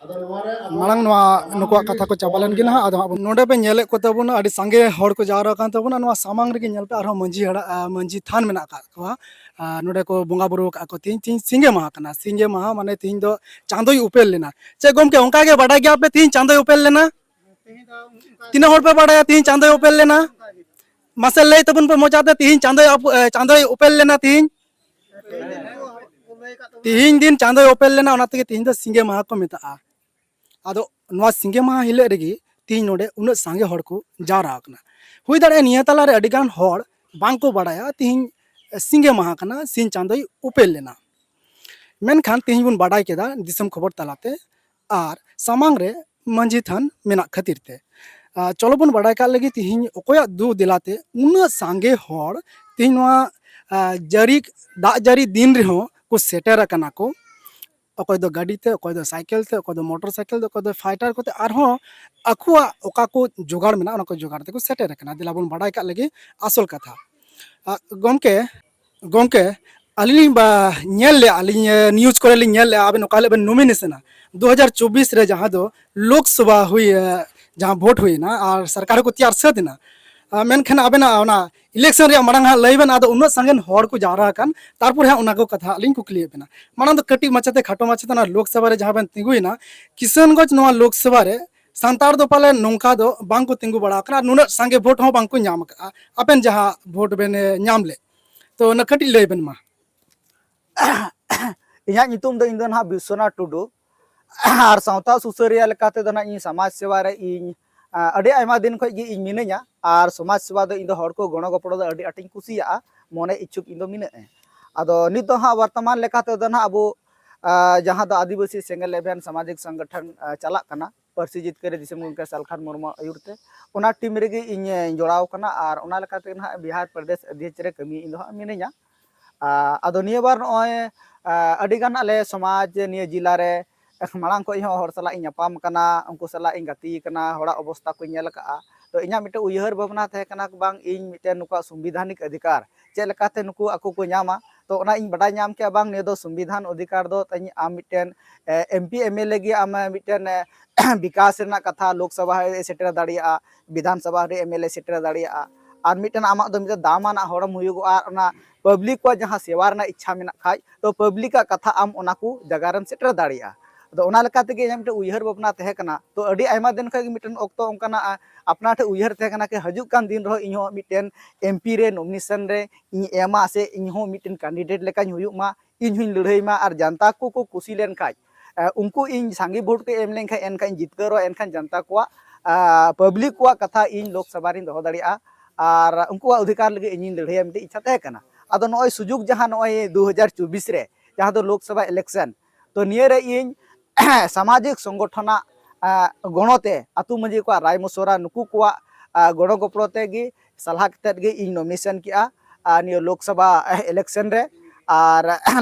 ᱢᱟᱲᱟᱝ ᱱᱚᱣᱟ ᱱᱩᱠᱩᱣᱟᱜ ᱠᱟᱛᱷᱟ ᱠᱚ ᱪᱟᱵᱟ ᱞᱮᱱ ᱜᱮ ᱱᱟᱦᱟᱜ, ᱟᱫᱚ ᱦᱟᱸᱜ ᱵᱚᱱ, ᱱᱚᱰᱮ ᱯᱮ ᱧᱮᱞᱮᱫ ᱠᱚ ᱛᱟᱵᱚᱱᱟ, ᱟᱹᱰᱤ ᱥᱟᱸᱜᱮ ᱦᱚᱲ ᱠᱚ ᱡᱟᱣᱨᱟ ᱟᱠᱟᱱ ᱛᱟᱵᱚᱱᱟ᱾ ᱱᱚᱣᱟ ᱥᱟᱢᱟᱝ ᱨᱮᱜᱮ ᱧᱮᱞ ᱯᱮ, ᱟᱨᱦᱚᱸ ᱢᱟᱹᱡᱷᱤ ᱦᱟᱲᱟᱜ, ᱟ, ᱢᱟᱹᱡᱷᱤ ᱛᱷᱟᱱ ᱢᱮᱱᱟᱜ ᱟᱠᱟᱫ ᱠᱚᱣᱟ᱾ ᱟᱨ ᱱᱚᱰᱮ ᱠᱚ ᱵᱚᱸᱜᱟ ᱵᱩᱨᱩ ᱟᱠᱟᱫ ᱠᱚ ᱛᱮᱦᱤᱧ, ᱛᱮᱦᱤᱧ ᱥᱤᱸᱜᱮ ᱢᱟᱦᱟ ᱠᱟᱱᱟ᱾ ᱥᱤᱸᱜᱮ ᱢᱟᱦᱟ ᱢᱟᱱᱮ ᱛᱮᱦᱤᱧ ᱫᱚ ᱪᱟᱸᱫᱚᱭ ᱩᱯᱮᱞ ᱞᱮᱱᱟ᱾ ᱪᱮᱫ ᱜᱚᱢᱠᱮ, ᱚᱱᱠᱟ ᱜᱮ ᱵᱟᱰᱟᱭ ᱜᱮᱭᱟ ᱯᱮ ᱛᱮᱦᱤᱧ ᱪᱟᱸᱫᱚᱭ ᱩᱯᱮᱞ ᱞᱮᱱᱟ? ᱛᱤᱱᱟᱹᱜ ᱦᱚᱲ ᱯᱮ ᱵᱟᱰᱟᱭᱟ ᱛᱮᱦᱤᱧ ᱪᱟᱸᱫᱚᱭ ᱩᱯᱮᱞ ᱞᱮᱱᱟ? ᱢᱟᱥᱮ ᱞᱟᱹᱭ ᱛᱟᱵᱚᱱ ᱯᱮ ᱢᱚᱪᱟᱛᱮ, ᱛᱮᱦᱤᱧ ᱪᱟᱸᱫᱚᱭ ᱟᱯ-, ᱮ, ᱪᱟᱸᱫᱚᱭ ᱩᱯᱮᱞ ᱞᱮᱱᱟ ᱛᱮᱦᱤᱧ? ᱛᱮᱦᱤᱧ ᱫᱤᱱ ᱪᱟᱸᱫᱚᱭ ᱩᱯᱮᱞ ᱞᱮᱱᱟ, ᱚᱱᱟ ᱛᱮᱜᱮ ᱛᱮᱦᱤᱧ ᱫᱚ ᱥᱤᱸᱜᱮ ᱢᱟᱦᱟ ᱠᱚ ᱢᱮᱛᱟᱜᱼᱟ᱾ ᱟᱫᱚ ᱱᱚᱣᱟ ᱥᱤᱸᱜᱮ ᱢᱟᱦᱟ ᱦᱤᱞᱳᱜ ᱨᱮᱜᱮ ᱛᱮᱦᱤᱧ ᱱᱚᱰᱮ ᱩᱱᱟᱹᱜ ᱥᱟᱸᱜᱮ ᱦᱚᱲ ᱠᱚ ᱡᱟᱣᱨᱟ ᱟᱠᱟᱱᱟ᱾ ᱦᱩᱭ ᱫᱟᱲᱮᱭᱟᱜᱼᱟ ᱱᱤᱭᱟᱹ ᱛᱟᱞᱟᱨᱮ ᱟᱹᱰᱤ ᱜᱟᱱ ᱦᱚᱲ ᱵᱟᱝ ᱠᱚ ᱵᱟᱲᱟᱭᱟ ᱛᱮᱦᱤᱧ ᱥᱤᱸᱜᱮ ᱢᱟᱦᱟ ᱠᱟᱱᱟ, ᱥᱤᱧ ᱪᱟᱸᱫᱚᱭ ᱩᱯᱮᱞ ᱞᱮᱱᱟ᱾ ᱢᱮᱱᱠᱷᱟᱱ ᱛᱮᱦᱤᱧ ᱵᱚᱱ ᱵᱟᱰᱟᱭ ᱠᱮᱫᱟ ᱫᱤᱥᱚᱢ ᱠᱷᱚᱵᱚᱨ ᱛᱟᱞᱟᱛᱮ, ᱟᱨ ᱥᱟᱢᱟᱝ ᱨᱮ ᱢᱟᱹᱡᱷᱤ ᱛᱷᱟᱱ ᱢᱮᱱᱟᱜ ᱠᱷᱟᱹᱛᱤᱨ ᱛᱮ᱾ ᱟᱨ ᱪᱚᱞᱚ ᱵᱚᱱ ᱵᱟᱰᱟᱭ ᱠᱟᱜ ᱞᱮᱜᱮ ᱛᱮᱦᱤᱧ ᱚᱠᱚᱭᱟᱜ ᱫᱩ ᱫᱮᱞᱟᱛᱮ ᱩᱱᱟᱹᱜ ᱥᱟᱸᱜᱮ ᱦᱚᱲ ᱛᱮᱦᱤᱧ ᱱᱚᱣᱟ, ᱟᱨ, ᱡᱟᱹᱨᱤ, ᱫᱟᱜ ᱡᱟᱹᱨᱤ ᱫᱤᱱ ᱨᱮᱦᱚᱸ ᱠᱚ ᱥᱮᱴᱮᱨ ᱟᱠᱟᱱᱟ ᱠᱚ᱾ ᱚᱠᱚᱭ ᱫᱚ ᱜᱟᱹᱰᱤ ᱛᱮ, ᱚᱠᱚᱭ ᱫᱚ ᱥᱟᱭᱠᱮᱞ ᱛᱮ, ᱚᱠᱚᱭ ᱫᱚ ᱢᱚᱴᱚᱨ ᱥᱟᱭᱠᱮᱞ ᱛᱮ, ᱚᱠᱚᱭ ᱫᱚ ᱯᱷᱟᱭᱴᱟᱨ ᱠᱚᱛᱮ, ᱟᱨᱦᱚᱸ ᱟᱠᱚᱣᱟᱜ ᱚᱠᱟ ᱠᱚ ᱡᱚᱜᱟᱲ ᱢᱮᱱᱟᱜᱼᱟ, ᱚᱱᱟ ᱠᱚ ᱡᱚᱜᱟᱲ ᱛᱮᱠᱚ ᱥᱮᱴᱮᱨ ᱟᱠᱟᱱᱟ᱾ ᱫᱮᱞᱟ ᱵᱚᱱ ᱵᱟᱰᱟᱭ ᱠᱟᱜ ᱞᱮᱜᱮ ᱟᱥᱚᱞ ᱠᱟᱛᱷᱟ᱾ ᱟ, ᱜᱚᱢᱠᱮ, ᱜᱚᱢᱠᱮ, ᱟᱹᱞᱤᱧ ᱞᱤᱧ ᱵᱟ-, ᱧᱮᱞ ᱞᱮᱜᱼᱟ, ᱟᱹᱞᱤᱧ, ᱮ, ᱱᱤᱭᱩᱡᱽ ᱠᱚᱨᱮ ᱞᱤᱧ ᱧᱮᱞ ᱞᱮᱜᱼᱟ, ᱟᱵᱮᱱ ᱚᱠᱟ ᱦᱤᱞᱳᱜ ᱵᱮᱱ ᱱᱚᱢᱤᱱᱮᱥᱚᱱᱟ, ᱫᱩ ᱦᱟᱡᱟᱨ ᱪᱚᱵᱵᱤᱥ ᱨᱮ ᱡᱟᱦᱟᱸ ᱫᱚ ᱞᱳᱠᱥᱚᱵᱷᱟ ᱦᱩᱭ, ᱮ, ᱡᱟᱦᱟᱸ ᱵᱷᱳᱴ ᱦᱩᱭᱮᱱᱟ ᱟᱨ ᱥᱚᱨᱠᱟᱨ ᱦᱚᱸᱠᱚ ᱛᱮᱭᱟᱨ ᱥᱟᱹᱛ ᱮᱱᱟ, ᱟᱨ ᱢᱮᱱᱠᱷᱟᱱ ᱟᱵᱮᱱᱟᱜ ᱚᱱᱟ ᱤᱞᱮᱠᱥᱚᱱ ᱨᱮᱭᱟᱜ ᱢᱟᱲᱟᱝ ᱦᱟᱸᱜ ᱞᱟᱹᱭ ᱵᱮᱱ, ᱟᱫᱚ ᱩᱱᱟᱹᱜ ᱥᱟᱸᱜᱮ ᱦᱚᱲ ᱠᱚ ᱡᱟᱣᱨᱟ ᱟᱠᱟᱱ, ᱛᱟᱨᱯᱚᱨᱮ ᱦᱟᱸᱜ ᱚᱱᱟ ᱠᱚ ᱠᱟᱛᱷᱟ ᱦᱟᱸᱜ ᱞᱤᱧ ᱠᱩᱠᱞᱤᱭᱮᱫ ᱵᱮᱱᱟ᱾ ᱢᱟᱲᱟᱝ ᱫᱚ ᱠᱟᱹᱴᱤᱡ ᱢᱟᱪᱷᱟᱛᱮ, ᱠᱷᱟᱴᱚ ᱢᱟᱪᱷᱟᱛᱮ ᱚᱱᱟ ᱞᱳᱠᱥᱚᱵᱷᱟ ᱨᱮ ᱡᱟᱦᱟᱸ ᱵᱮᱱ ᱛᱤᱸᱜᱩᱭᱮᱱᱟ, ᱠᱤᱥᱟᱱᱜᱚᱸᱡᱽ ᱱᱚᱣᱟ ᱞᱳᱠᱥᱚᱵᱷᱟ ᱨᱮ ᱥᱟᱱᱛᱟᱲ ᱫᱚ ᱯᱟᱞᱮ ᱱᱚᱝᱠᱟ ᱫᱚ ᱵᱟᱝ ᱠᱚ ᱛᱤᱸᱜᱩ ᱵᱟᱲᱟ ᱟᱠᱟᱱᱟ, ᱟᱨ ᱱᱩᱱᱟᱹᱜ ᱥᱟᱸᱜᱮ ᱵᱷᱳᱴ ᱦᱚᱸ ᱵᱟᱝ ᱠᱚ ᱧᱟᱢ ᱟᱠᱟᱫᱼᱟ, ᱟᱵᱮᱱ ᱡᱟᱦᱟᱸ ᱵᱷᱳᱴ ᱵᱮᱱ, ᱮ, ᱧᱟᱢ ᱞᱮᱫ᱾ ᱛᱚ ᱚᱱᱟ ᱠᱟᱹᱴᱤᱡ ᱞᱟᱹᱭ ᱵᱮᱱ ᱢᱟ᱾ ᱤᱧᱟᱹᱜ ᱧᱩᱛᱩᱢ ᱫᱚ, ᱤᱧ ᱫᱚ ᱱᱟᱦᱟᱜ ᱵᱤᱥᱥᱚᱱᱟᱛᱷ ᱴᱩᱰᱩ᱾ ᱟᱨ ᱥᱟᱶᱛᱟ ᱥᱩᱥᱟᱹᱨᱤᱭᱟᱹ ᱞᱮᱠᱟ ᱛᱮᱫᱚ ᱱᱟᱦᱟᱜ ᱤᱧ ᱥᱚᱢᱟᱡᱽ ᱥᱮᱵᱟ ᱨᱮ ᱤᱧ, ᱟ, ᱟᱹᱰᱤ ᱟᱭᱢᱟ ᱫᱤᱱ ᱠᱷᱚᱱ ᱜᱮ ᱤᱧ ᱢᱤᱱᱟᱹᱧᱟ᱾ ᱟᱨ ᱥᱚᱢᱟᱡᱽ ᱥᱮᱵᱟ ᱫᱚ ᱤᱧ ᱫᱚ ᱦᱚᱲ ᱠᱚ ᱜᱚᱲᱚ ᱜᱚᱯᱚᱲᱚ ᱫᱚ ᱟᱹᱰᱤ ᱟᱸᱴᱤᱧ ᱠᱩᱥᱤᱭᱟᱜᱼᱟ, ᱢᱚᱱᱮ ᱤᱪᱪᱷᱩᱠ ᱤᱧ ᱫᱚ ᱢᱤᱱᱟᱹᱧᱟ᱾ ᱟᱫᱚ ᱱᱤᱛ ᱫᱚ ᱦᱟᱸᱜ ᱵᱚᱨᱛᱚᱢᱟᱱ ᱞᱮᱠᱟ ᱛᱮᱫᱚ ᱱᱟᱦᱟᱜ ᱟᱵᱚ, ᱟ, ᱡᱟᱦᱟᱸ ᱫᱚ ᱟᱹᱫᱤᱵᱟᱹᱥᱤ ᱥᱮᱸᱜᱮᱞ ᱮᱵᱷᱮᱱ ᱥᱟᱢᱟᱡᱤᱠ ᱥᱚᱝᱜᱚᱴᱷᱚᱱ, ᱟ, ᱪᱟᱞᱟᱜ ᱠᱟᱱᱟ ᱯᱟᱹᱨᱥᱤ ᱡᱤᱛᱠᱟᱹᱨᱤ ᱫᱤᱥᱚᱢ ᱜᱚᱢᱠᱮ ᱥᱟᱞᱠᱷᱟᱱ ᱢᱩᱨᱢᱩ ᱟᱹᱭᱩᱨ ᱛᱮ᱾ ᱚᱱᱟ ᱴᱤᱢ ᱨᱮᱜᱮ ᱤᱧ, ᱮ, ᱡᱚᱲᱟᱣ ᱠᱟᱱᱟ ᱟᱨ ᱚᱱᱟ ᱞᱮᱠᱟ ᱛᱮᱜᱮ ᱱᱟᱦᱟᱜ ᱵᱤᱦᱟᱨ ᱯᱨᱚᱫᱮᱥ ᱚᱫᱷᱭᱚᱠᱥ ᱨᱮ ᱠᱟᱹᱢᱤ ᱤᱧ ᱫᱚ ᱦᱟᱸᱜ ᱢᱤᱱᱟᱹᱧᱟ᱾ ᱟ, ᱟᱫᱚ ᱱᱤᱭᱟᱹ ᱵᱟᱨ ᱱᱚᱜᱼᱚᱭ, ᱟ, ᱟᱹᱰᱤ ᱜᱟᱱ ᱟᱞᱮ ᱥᱚᱢᱟᱡᱽ ᱱᱤᱭᱟᱹ ᱡᱮᱞᱟ ᱨᱮ ᱢᱟᱲᱟᱝ ᱠᱷᱚᱱ ᱦᱚᱸ ᱦᱚᱲ ᱥᱟᱞᱟᱜ ᱤᱧ ᱧᱟᱯᱟᱢ ᱠᱟᱱᱟ, ᱩᱱᱠᱩ ᱥᱟᱞᱟᱜ ᱤᱧ ᱜᱟᱛᱮ ᱠᱟᱱᱟ, ᱦᱚᱲᱟᱜ ᱚᱵᱚᱥᱛᱟ ᱠᱚᱧ ᱧᱮᱞ ᱟᱠᱟᱫᱼᱟ᱾ ᱛᱚ ᱤᱧᱟᱹᱜ ᱢᱤᱫᱴᱮᱱ ᱩᱭᱦᱟᱹᱨ ᱵᱷᱟᱵᱽᱱᱟ ᱛᱟᱦᱮᱸ ᱠᱟᱱᱟ ᱵᱟᱝ ᱤᱧ ᱢᱤᱫᱴᱮᱱ ᱱᱩᱠᱩᱣᱟᱜ ᱥᱚᱝᱵᱤᱫᱷᱟᱱᱤᱠ ᱚᱫᱷᱤᱠᱟᱨ ᱪᱮᱫ ᱞᱮᱠᱟᱛᱮ ᱱᱩᱠᱩ ᱟᱠᱚ ᱠᱚ ᱧᱟᱢᱟ᱾ ᱛᱚ ᱚᱱᱟ ᱤᱧ ᱵᱟᱰᱟᱭ ᱧᱟᱢ ᱠᱮᱫᱼᱟ ᱵᱟᱝ ᱱᱤᱭᱟᱹ ᱫᱚ ᱥᱚᱝᱵᱤᱫᱷᱟᱱ ᱚᱫᱷᱤᱠᱟᱨ ᱫᱚ ᱛᱮᱦᱮᱧ ᱟᱢ ᱢᱤᱫᱴᱮᱱ, ᱮ, M P M L A ᱜᱮ ᱟᱢ ᱢᱤᱫᱴᱮᱱ, ᱮ, ᱵᱤᱠᱟᱥ ᱨᱮᱱᱟᱜ ᱠᱟᱛᱷᱟ ᱞᱳᱠᱥᱚᱵᱷᱟ ᱨᱮ ᱥᱮᱴᱮᱨ ᱫᱟᱲᱮᱭᱟᱜᱼᱟ, ᱵᱤᱫᱷᱟᱱ ᱥᱚᱵᱷᱟ ᱨᱮ ᱮᱢ ᱮᱞ ᱮ ᱥᱮᱴᱮᱨ ᱫᱟᱲᱮᱭᱟᱜᱼᱟ᱾ ᱟᱨ ᱢᱤᱫᱴᱮᱱ ᱟᱢᱟᱜ ᱫᱚ ᱢᱤᱫᱴᱮᱱ ᱫᱟᱢᱟᱱᱟᱜ ᱦᱚᱲᱮᱢ ᱦᱩᱭᱩᱜᱚᱜᱼᱟ, ᱟᱨ ᱚᱱᱟ ᱯᱟᱵᱽᱞᱤᱠ ᱠᱚᱣᱟᱜ ᱡᱟᱦᱟᱸ ᱥᱮᱵᱟ ᱨᱮᱱᱟᱜ ᱤᱪᱪᱷᱟ ᱢᱮᱱᱟᱜ ᱠᱷᱟᱡ, ᱛᱚ ᱯᱟᱵᱽᱞᱤᱠ ᱟᱜ ᱠᱟᱛᱷᱟ ᱟᱢ ᱚᱱᱟ ᱠᱚ ᱡᱟᱭᱜᱟ ᱨᱮᱢ ᱥᱮᱴᱮᱨ ᱫᱟᱲᱮᱭᱟᱜᱼᱟ᱾ ᱟᱫᱚ ᱚᱱᱟ ᱞᱮᱠᱟ ᱛᱮᱜᱮ ᱤᱧᱟᱹᱜ ᱢᱤᱫᱴᱮᱱ ᱩᱭᱦᱟᱹᱨ ᱵᱷᱟᱵᱽᱱᱟ ᱛᱟᱦᱮᱸ ᱠᱟᱱᱟ᱾ ᱛᱚ ᱟᱹᱰᱤ ᱟᱭᱢᱟ ᱫᱤᱱ ᱠᱷᱚᱱ ᱜᱮ ᱢᱤᱫᱴᱮᱱ ᱚᱠᱛᱚ ᱚᱱᱠᱟᱱᱟᱜ, ᱟ, ᱟᱯᱱᱟᱨ ᱴᱷᱮᱱ ᱩᱭᱦᱟᱹᱨ ᱛᱟᱦᱮᱸ ᱠᱟᱱᱟ ᱠᱤ ᱦᱤᱡᱩᱜ ᱠᱟᱱ ᱫᱤᱱ ᱨᱮᱦᱚᱸ ᱤᱧᱦᱚᱸ ᱢᱤᱫᱴᱮᱱ ᱮᱢ ᱯᱤ ᱨᱮ ᱱᱚᱢᱤᱱᱮᱥᱚᱱ ᱨᱮ ᱤᱧ ᱮᱢᱟ ᱥᱮ ᱤᱧᱦᱚᱸ ᱢᱤᱫᱴᱮᱱ ᱠᱮᱱᱰᱤᱰᱮᱴ ᱞᱮᱠᱟᱧ ᱦᱩᱭᱩᱜ ᱢᱟ, ᱤᱧ ᱦᱚᱸᱧ ᱞᱟᱹᱲᱦᱟᱹᱭ ᱢᱟ᱾ ᱟᱨ ᱡᱟᱱᱛᱟ ᱠᱚ ᱠᱚ ᱠᱩᱥᱤ ᱞᱮᱱᱠᱷᱟᱡ, ᱮ, ᱩᱱᱠᱩ ᱤᱧ ᱥᱟᱸᱜᱮ ᱵᱷᱳᱴ ᱠᱚ ᱮᱢ ᱞᱮᱱᱠᱷᱟᱡ ᱮᱱᱠᱷᱟᱱ ᱤᱧ ᱡᱤᱛᱠᱟᱹᱨᱚᱜᱼᱟ, ᱮᱱᱠᱷᱟᱱ ᱡᱟᱱᱛᱟ ᱠᱚᱣᱟᱜ, ᱟ, ᱯᱟᱵᱽᱞᱤᱠ ᱠᱚᱣᱟᱜ ᱠᱟᱛᱷᱟ ᱤᱧ ᱞᱳᱠᱥᱚᱵᱷᱟ ᱨᱤᱧ ᱫᱚᱦᱚ ᱫᱟᱲᱮᱭᱟᱜᱼᱟ᱾ ᱟᱨ ᱩᱱᱠᱩᱣᱟᱜ ᱚᱫᱷᱤᱠᱟᱨ ᱞᱟᱹᱜᱤᱫ ᱤᱧᱤᱧ ᱞᱟᱹᱲᱦᱟᱹᱭᱟ ᱢᱤᱫᱴᱮᱡ ᱤᱪᱪᱷᱟ ᱛᱟᱦᱮᱸ ᱠᱟᱱᱟ᱾ ᱟᱫᱚ ᱱᱚᱜᱼᱚᱭ ᱥᱩᱡᱳᱜᱽ ᱡᱟᱦᱟᱸ ᱱᱚᱜᱼᱚᱭ ᱫᱩ ᱦᱟᱡᱟᱨ ᱪᱚᱵᱵᱤᱥ ᱨᱮ ᱡᱟᱦᱟᱸ ᱫᱚ ᱞᱳᱠᱥᱚᱵᱷᱟ ᱤᱞᱮᱠᱥᱚᱱ, ᱛᱚ ᱱᱤᱭᱟᱹ ᱨᱮ ᱤᱧ ᱥᱟᱢᱟᱡᱤᱠ ᱥᱚᱝᱜᱚᱴᱷᱚᱱᱟᱜ, ᱟ, ᱜᱚᱲᱚ ᱛᱮ, ᱟᱹᱛᱩ ᱢᱟᱹᱡᱷᱤ ᱠᱚᱣᱟᱜ ᱨᱟᱭ ᱢᱚᱥᱚᱨᱟ, ᱱᱩᱠᱩ ᱠᱚᱣᱟᱜ, ᱟ, ᱜᱚᱲᱚ ᱜᱚᱯᱚᱲᱚ ᱛᱮᱜᱮ ᱥᱟᱞᱦᱟ ᱠᱟᱛᱮᱫ ᱜᱮ ᱤᱧ ᱱᱚᱢᱤᱱᱮᱥᱚᱱ ᱠᱮᱜᱼᱟ, ᱟ, ᱱᱤᱭᱟᱹ ᱞᱳᱠᱥᱚᱵᱷᱟ ᱤᱞᱮᱠᱥᱚᱱ ᱨᱮ᱾ ᱟᱨ